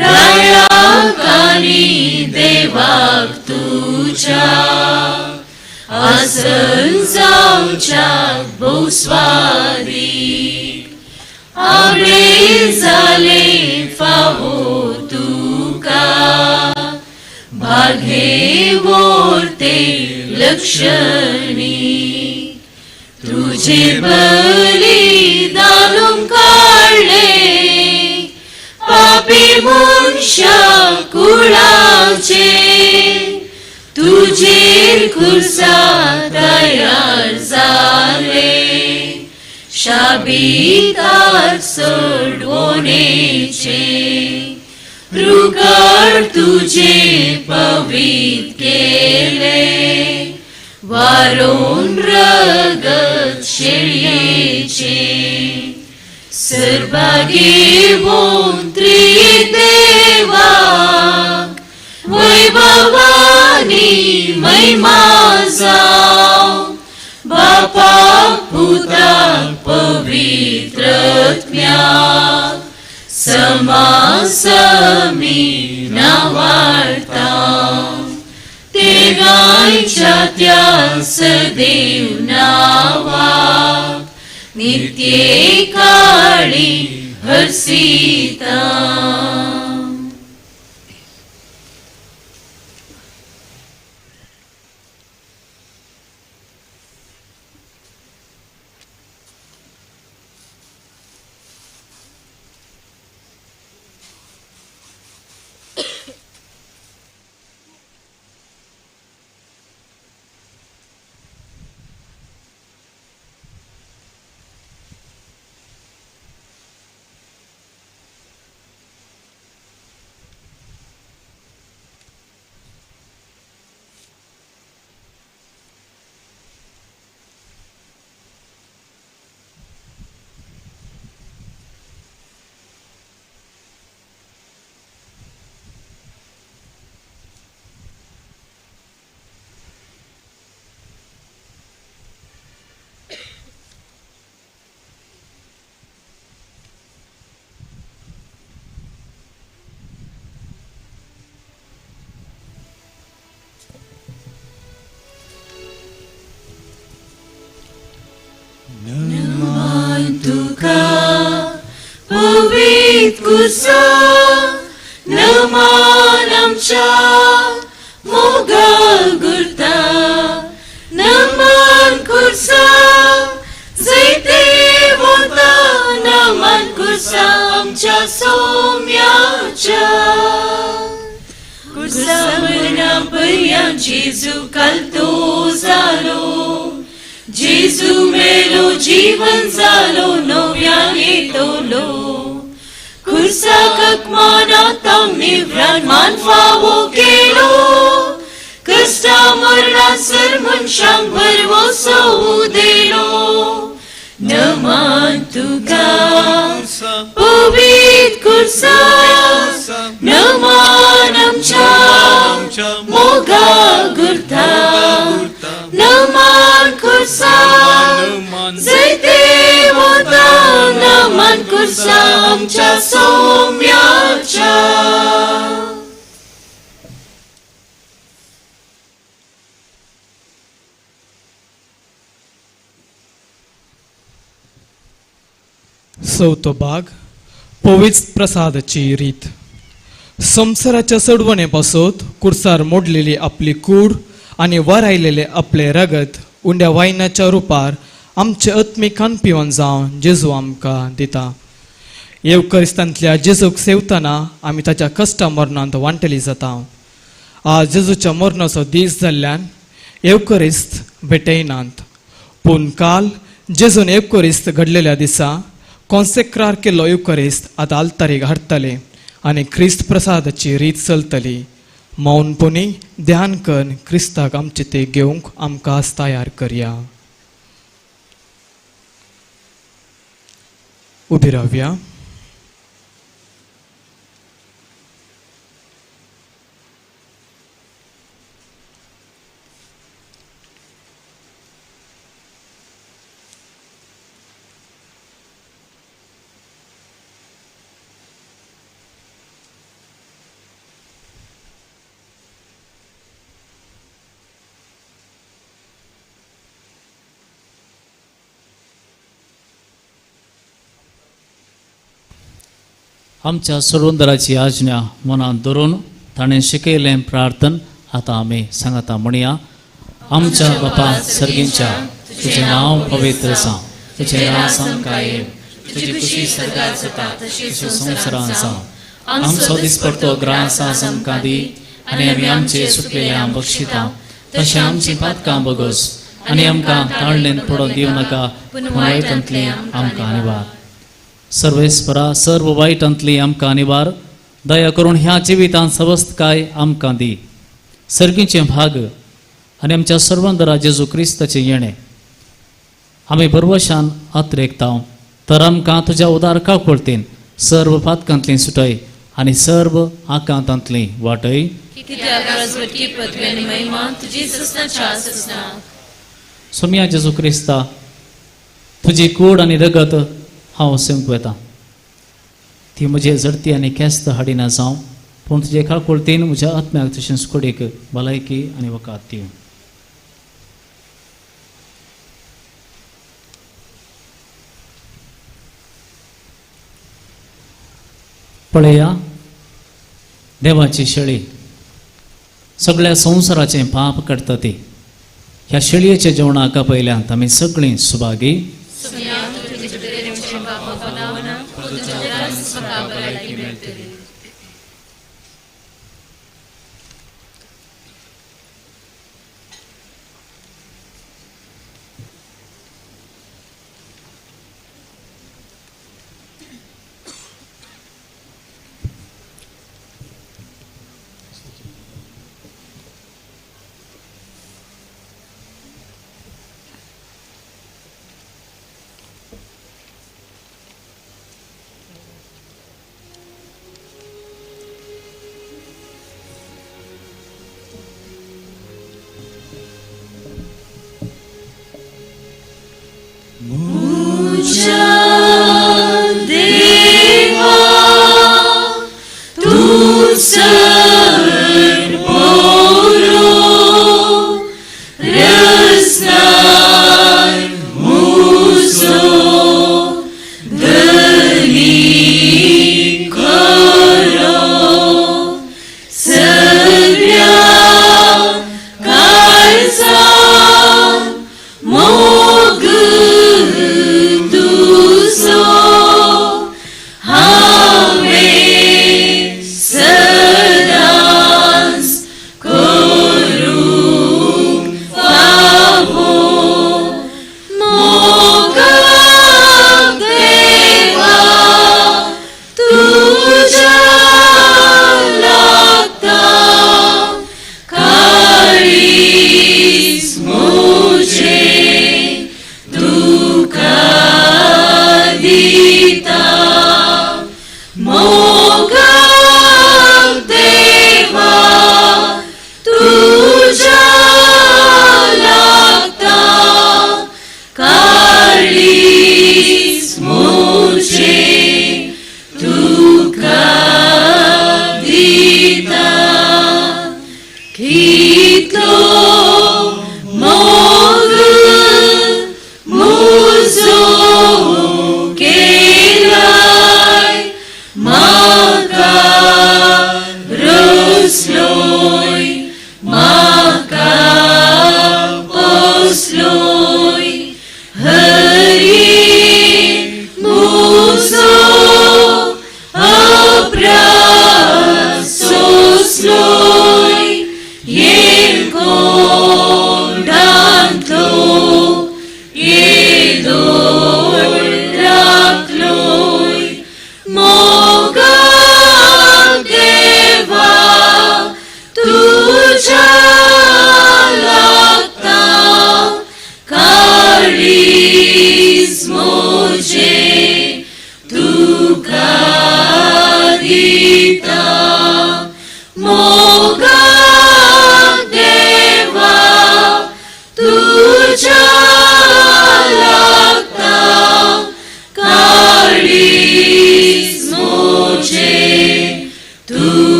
रायाक आनी देवाक तुज्या आसन जावच्याक भोवस्वादीक आबळे जाले फावो तुका भागे वोरते लक्षणी तुझे बलिदान काडले पापी मनशा कुळाचे तुझेर खुर्सा तयार जाले शाबितार सोडवणेचे रुकर तुझे पवित्र केले वारोन रगत शेळयेचे सर्वागे वोन त्रिदेवाक वैभवानी महिमा जावं बापाक पुताक पवित्रत्म्याक समासमी नावार्ता ते गायच्या त्या सदैव नावाक नित्ये काळी Harshita. Kusa naman amcha mogal gurta naman kursa zaite vota naman kursa amcha somyacha kursa मरणा पर्यां जेजू कालतो जालो जेजू मेलो जीवन जालो नव्यान येतलो कुर्साक मानातां निव्रान मान फावो केलो कश्टा मरणासर मनशांक भरवसो तुका पवित्र कुर्सा नमान आमच्या मोगा गुर्ता नमान कुर्सा जैते वता नमान कुर्सा आमच्या सौम्याच्या. चवथो भाग पवित्र प्रसादाची रीत. संवसाराच्या सडवणे पासत कुर्सार मोडलेली आपली कूड आनी वरायलेले आपले रगत उंड्या वायनाच्या रुपार आमचे आत्मीक खानपिवन जावन जेजू आमकां दिता. येवकरिस्तांतल्या जेजूक सेवतना आमी ताच्या कश्टा मरणांत वांटली जाता. आज जेजूच्या मरणाचो दीस जाल्ल्यान येवकरिस्त भेटयनात, पूण काल जेजून येवकरिस्त घडलेल्या दिसा कॉन्सेक्रार केल्लो येवकरिस्त आतां आल्तारीक हाडटले आनी क्रिस्त प्रसादाची रीत चलतली. मौनपणी ध्यान करून क्रिस्ताक आमचे ते घेवंक आमकां तयार करया. उबी रावया. आमच्या सरोंदराची आज्ञा मनांत धरून ताणें शिकयलें प्रार्थन आतां आमी सांगता म्हणया. आमच्या बापा सर्गींच्या, तुजें नांव पवित्र जावं, तुजें राज आमकां येवं, तुजी खुशी सर्गार जाता तशी संवसारांत जावं. आमचो दिसपडतो ग्रास आज आमकां दी आनी आमी आमचे सुकलेल्या बक्षिता तशें आमची पातकां बगोस आनी आमकां ताळणेंत पडोवन दिवं नाका, पूण वायटांतली आमकां निवार. सर्वेस्परा सर्व वायटांतली आमकां निवार, दया करून ह्या जिवितांत सवस्तकाय आमकां दी. सर्गीचें भाग आनी आमच्या सर्वंदरा जेजू क्रिस्ताचें येणें आमी बरवशान अत्रेकता तर आमकां तुज्या उदार काकुळतीन सर्व पातकांतली सुटय आनी सर्व आकांतांतली वाटय. सोम्या जेजू क्रिस्ता, तुजी कूड आनी रगत हांव सेवंक वेता, ती म्हजे जडती आनी केस्त हाडिना जावं, पूण तुजे काकुळतीन म्हज्या आत्म्याक तशेंच कुडीक भलायकी आनी वकात दिवं. पळया देवाची शेळी सगळ्या संवसाराचें पाप काडटा ती. ह्या शेळयेच्या जेवणाक पयल्यांत आमी सगळीं सुभागी.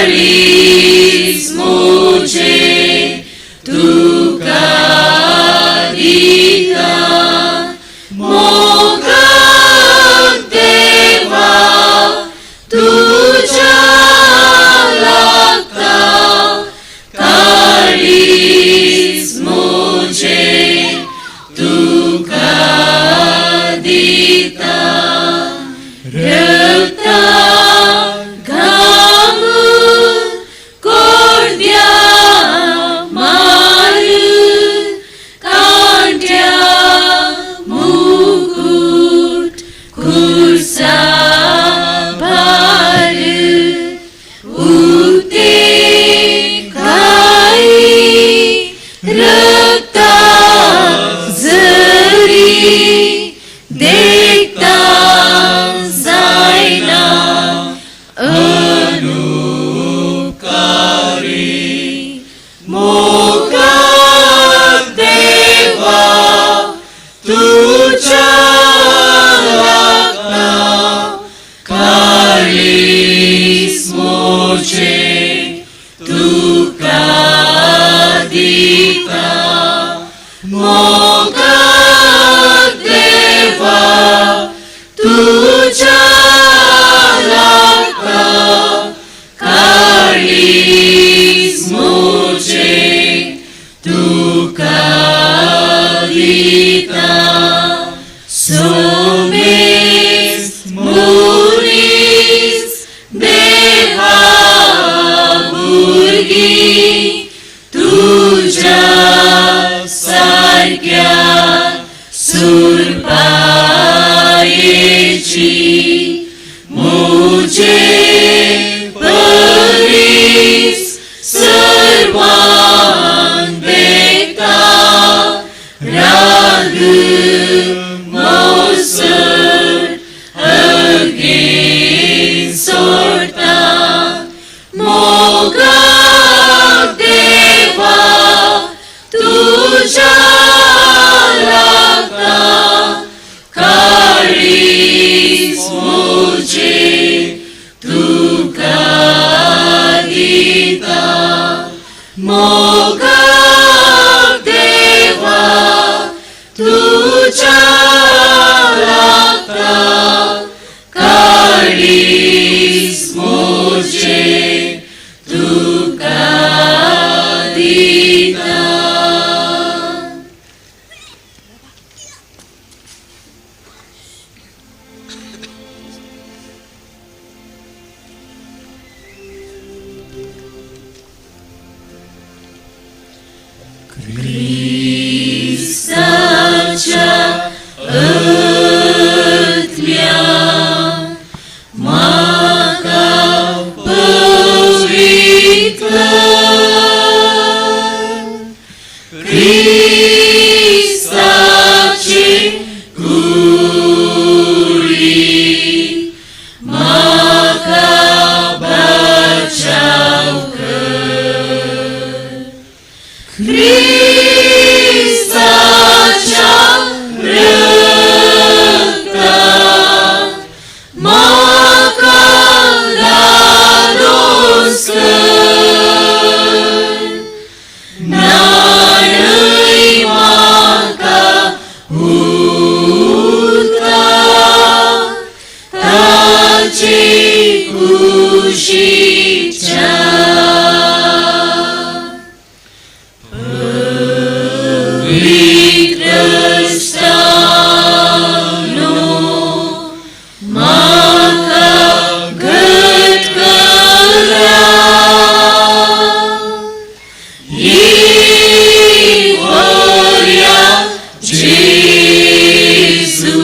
काळीज मुझे तुका दिता मोगाक देवा तुज्या लागता काळीज मुझे तुका दिता रक्ता घाम कोरड्या मार कांट्या मुकुट खुर्सा भार उक्ते घाई रक्ता जरी देखता जायना अनुपकारी मोगाक देवा तुझ्या लागता काळीज मुझे तुका दिता मोगाक देवा तुझ्या लागता काळीज मुझे तुका दिता सोमेस मुनीस देवा भुरगीं तुज्या सारक्या सुरपायेची मुझे परीस सर्वान देखता राग मोसर अगेन सोडता मोगाक देवा तुझ्या लागता काळीज मुझे तुका दिता मोगाक देवा तुझ्या लागता काळीज मुझे तुका दिता. क्रिस्ताच्या आत्म्या म्हाका पवित्र क्रिस्ताची कुडी म्हाका बचाव कर क्रिस्ताच्या रक्ता म्हाका धादोस कर न्हाणय म्हाका उदका ताचे कुशीच्या पवित्र स्थानो म्हाका घट करा ही बऱ्या जेजू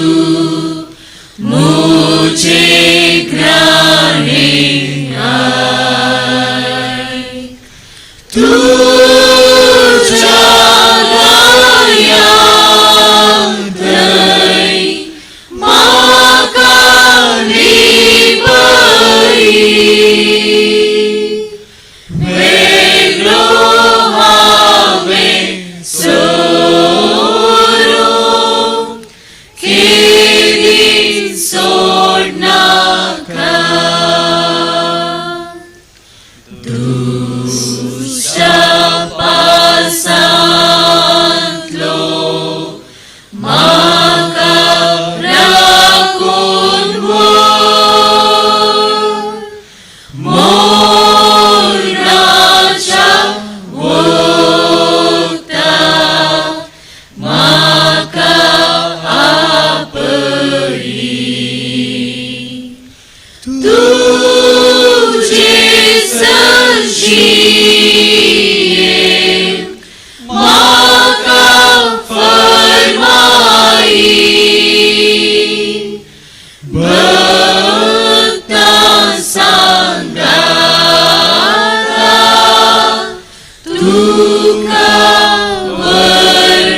मुझे ग्राणे आय तुझ्या दयांतय म्हाका लिपय वेगळो हांवें सोरो खेरीत सोडनाका. तुज्या पासांतलो म्हाका राखून व्हर मरणाच्या वखदा म्हाका आपय तुजे सरशीं म्हाका फरमाई भक्तां सांगाता तुका वर्णुच्याक.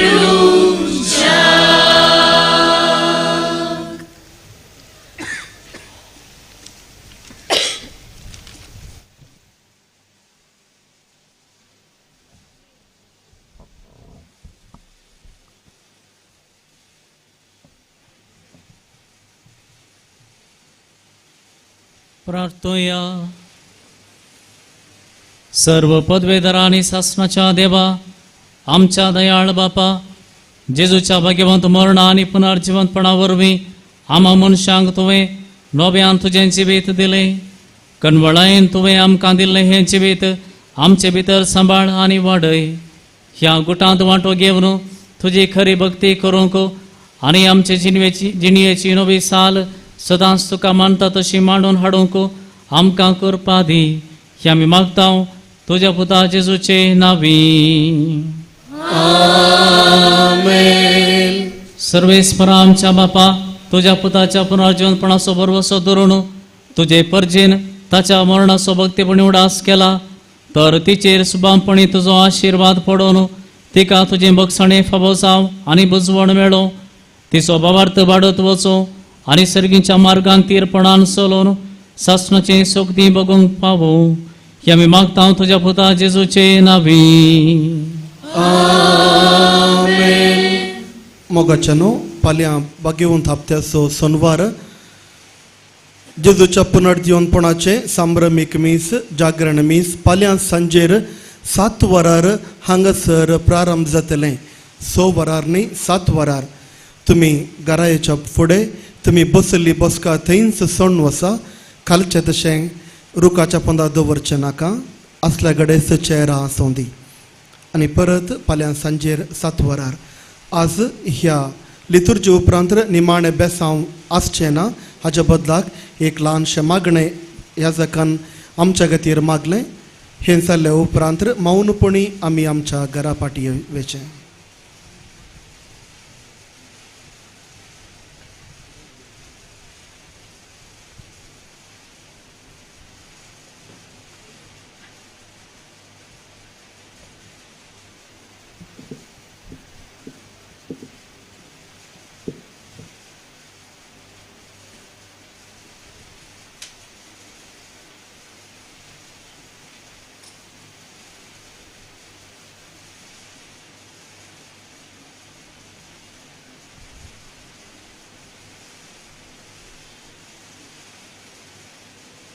प्रार्थोया. सर्व पदवेदार आनी सासणाच्या देवा, आमच्या दयाळ बापा, जेजूच्या भाग्यवंत मरण आनी पुनर्जिवंतपणा वरवीं आमा मनशांक तुवें नव्यान तुजें जिवीत दिलें. कणवळायेन तुवें आमकां दिल्लें हें जिवीत आमचे भितर सांबाळ आनी वाडय. ह्या गुटांत वांटो घेवन तुजी खरी भक्ती करूंक आनी आमचे जिणयेची नवी साल सदांच तुका मानता तशी मांडून हाडूंक आमकां करपा दी. हे आमी मागता तुज्या पुता जेजूचे नावी. आमेन. सर्वेस्परा आमच्या बापा, तुज्या पुताच्या पुनर्जीवनपणाचो भरवसो धरून तुजे परजेन ताच्या मरणाचो भक्तीपणी उडास केला तर तिचेर सुबामपणी तुजो आशिर्वाद पडोवन तिका तुजें बक्षणे फावो जावं आनी बुजवण मेळो. तिचो बाबार्थ वाडत वचो आनी सर्गीच्या मार्गान तीरपणान चलोवन सासणाचें सोगदी बगूंक पावो. हे आमी मागता तुज्या पुता जेजूचे नावी. आमेन. मोगाच्यानो, फाल्यां भाग्यवंत हप्त्याचो सोनवार जेजूच्या पुनर्जीवनपणाचें संभ्रमीक मीस, जागरण मीस फाल्यां सांजेर 7 वरार हांगासर प्रारंभ जातलें. 6 वरार न्ही, 7 वरार. तुमी घरा येच्या फुडें तुमी बसली बसका थंयच सण वसा. खालचें तशें रुखाच्या पोंदा दवरचें नाका, असल्या कडेन चेहरा आसूं दी. आनी परत फाल्यां सांजेर 7 वरार. आज ह्या लितुर्जी उपरांत निमाणें बेसांव आसचें ना. हाज्या बदलाक एक ल्हानशें मागणें ह्या जाकान आमच्या खातीर मागलें. हें जाल्ल्या उपरांत मौनपणी आमी आमच्या घरा फाटी वचें.